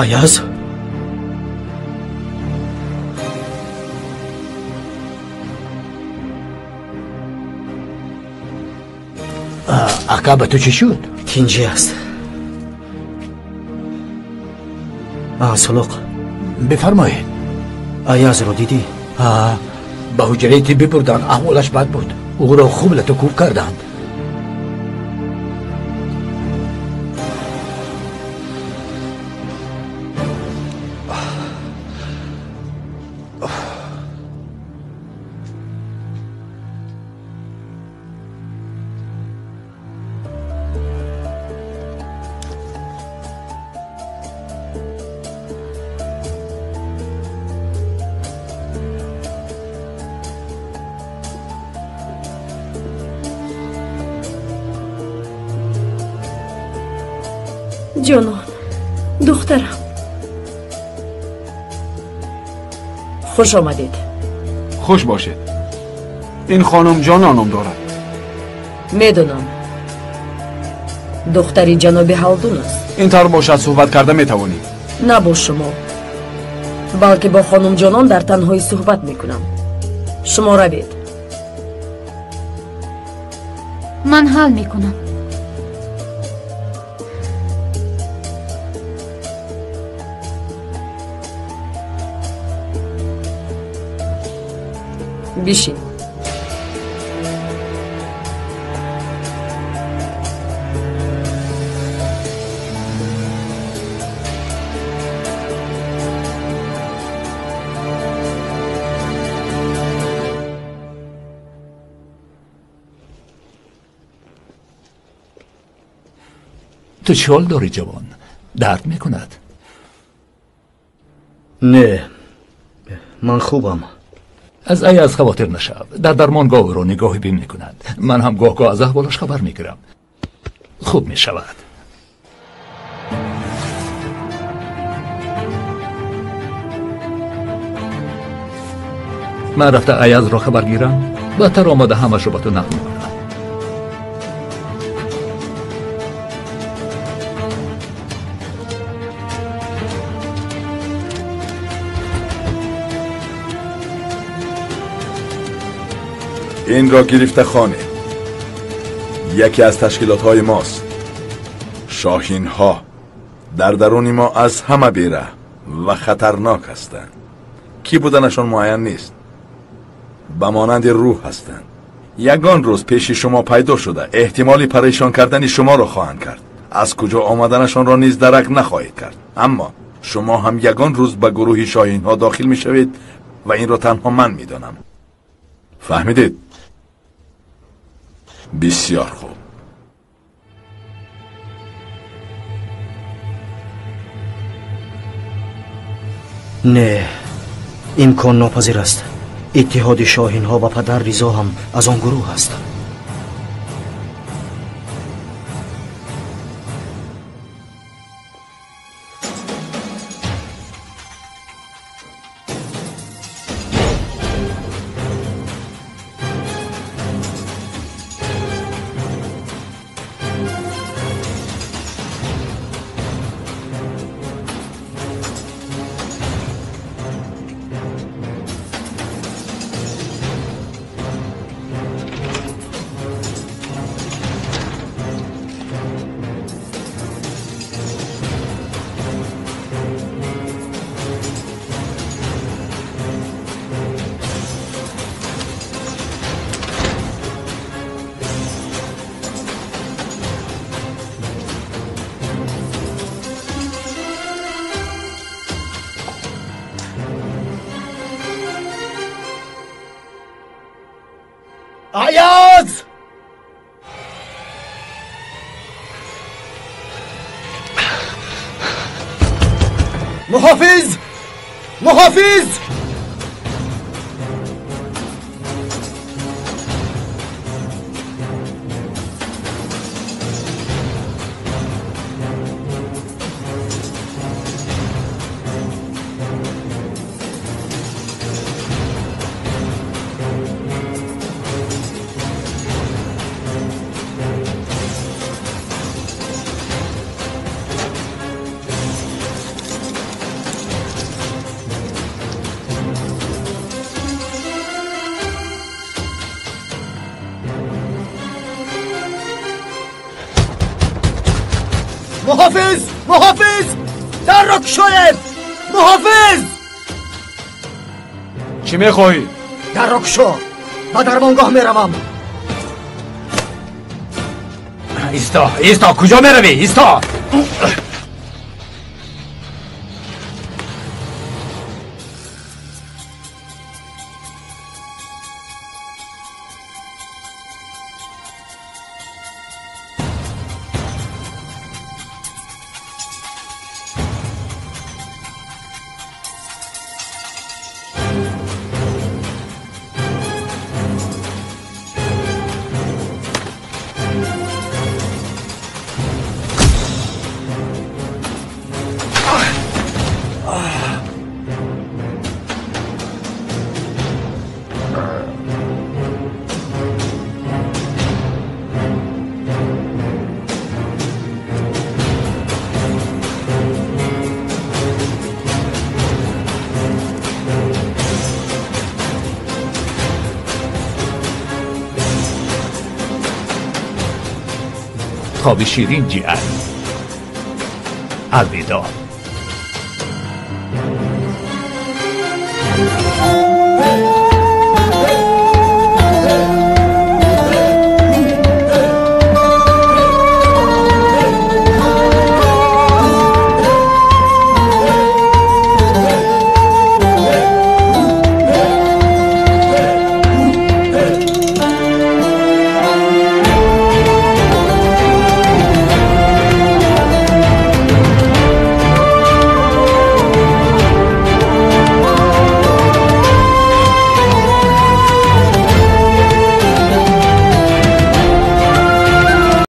Аяз? Ака, ба ту чӣ шуд? Тинҷӣ аст. Сулуқ. Бифармоед. Аязро дидӣ? Ба ҳуҷраи тиббӣ бурданд. Аҳволаш бад буд. Ӯро хуб лату кӯб карданд. Ҷонон, духтарам, хуш омадед. Хуш бошед. Ин хонум Ҷонон ном дорад. Медонам, духтари ҷаноби Ҳалдун аст. Ин тавр бошад, суҳбат карда метавонӣ. На бо шумо, балки бо хонум Ҷонон дар танҳоӣ суҳбат мекунам. Шумо равед. Ман ҳал мекунам. Бишин. Ту чӣ ҳол дорӣ, ҷавон? Дард мекунад? Не, ман хубам. Аз Аяз хавотир нашав. Дар дармонгоҳ ӯро нигоҳи бин мекунад. Ман ҳам гоҳ-гоҳ аз аҳволаш хабар мегирам. Хуб мешавад. Ман рафта Аязро хабар гирам, баъдтар омада ҳамашро ба ту нақл мекунам. Инро гирифта хонед. Яке аз ташкилотҳои мост. Шоҳинҳо дар даруни мо аз ҳама бераҳм ва хатарнок ҳастанд. Кӣ буданашон муайян нест. Ба монанди рӯҳ ҳастанд. Ягон рӯз пеши шумо пайдо шуда эҳтимоли парешон кардани шуморо хоҳанд кард. Аз куҷо омаданашонро низ дарак нахоҳед кард. Аммо шумо ҳам ягон рӯз ба гурӯҳи шоҳинҳо дохил мешавед ва инро танҳо ман медонам. Фаҳмидед? Бисёр хуб. Не, имкон нопазир аст. Иттиҳоди шоҳинҳо ва падар Ризо ҳам аз он гурӯҳ аст. Аяз! Муҳофиз! Муҳофиз! Муҳофиз! Муҳофиз! Дарро кушоед! Муҳофиз! Чӣ мехоҳӣ? Дарро кушо! Ба дармонгоҳ меравам. Исто, исто, куҷо меравӣ? Исто! خواب شیرین جیگر. الوداع.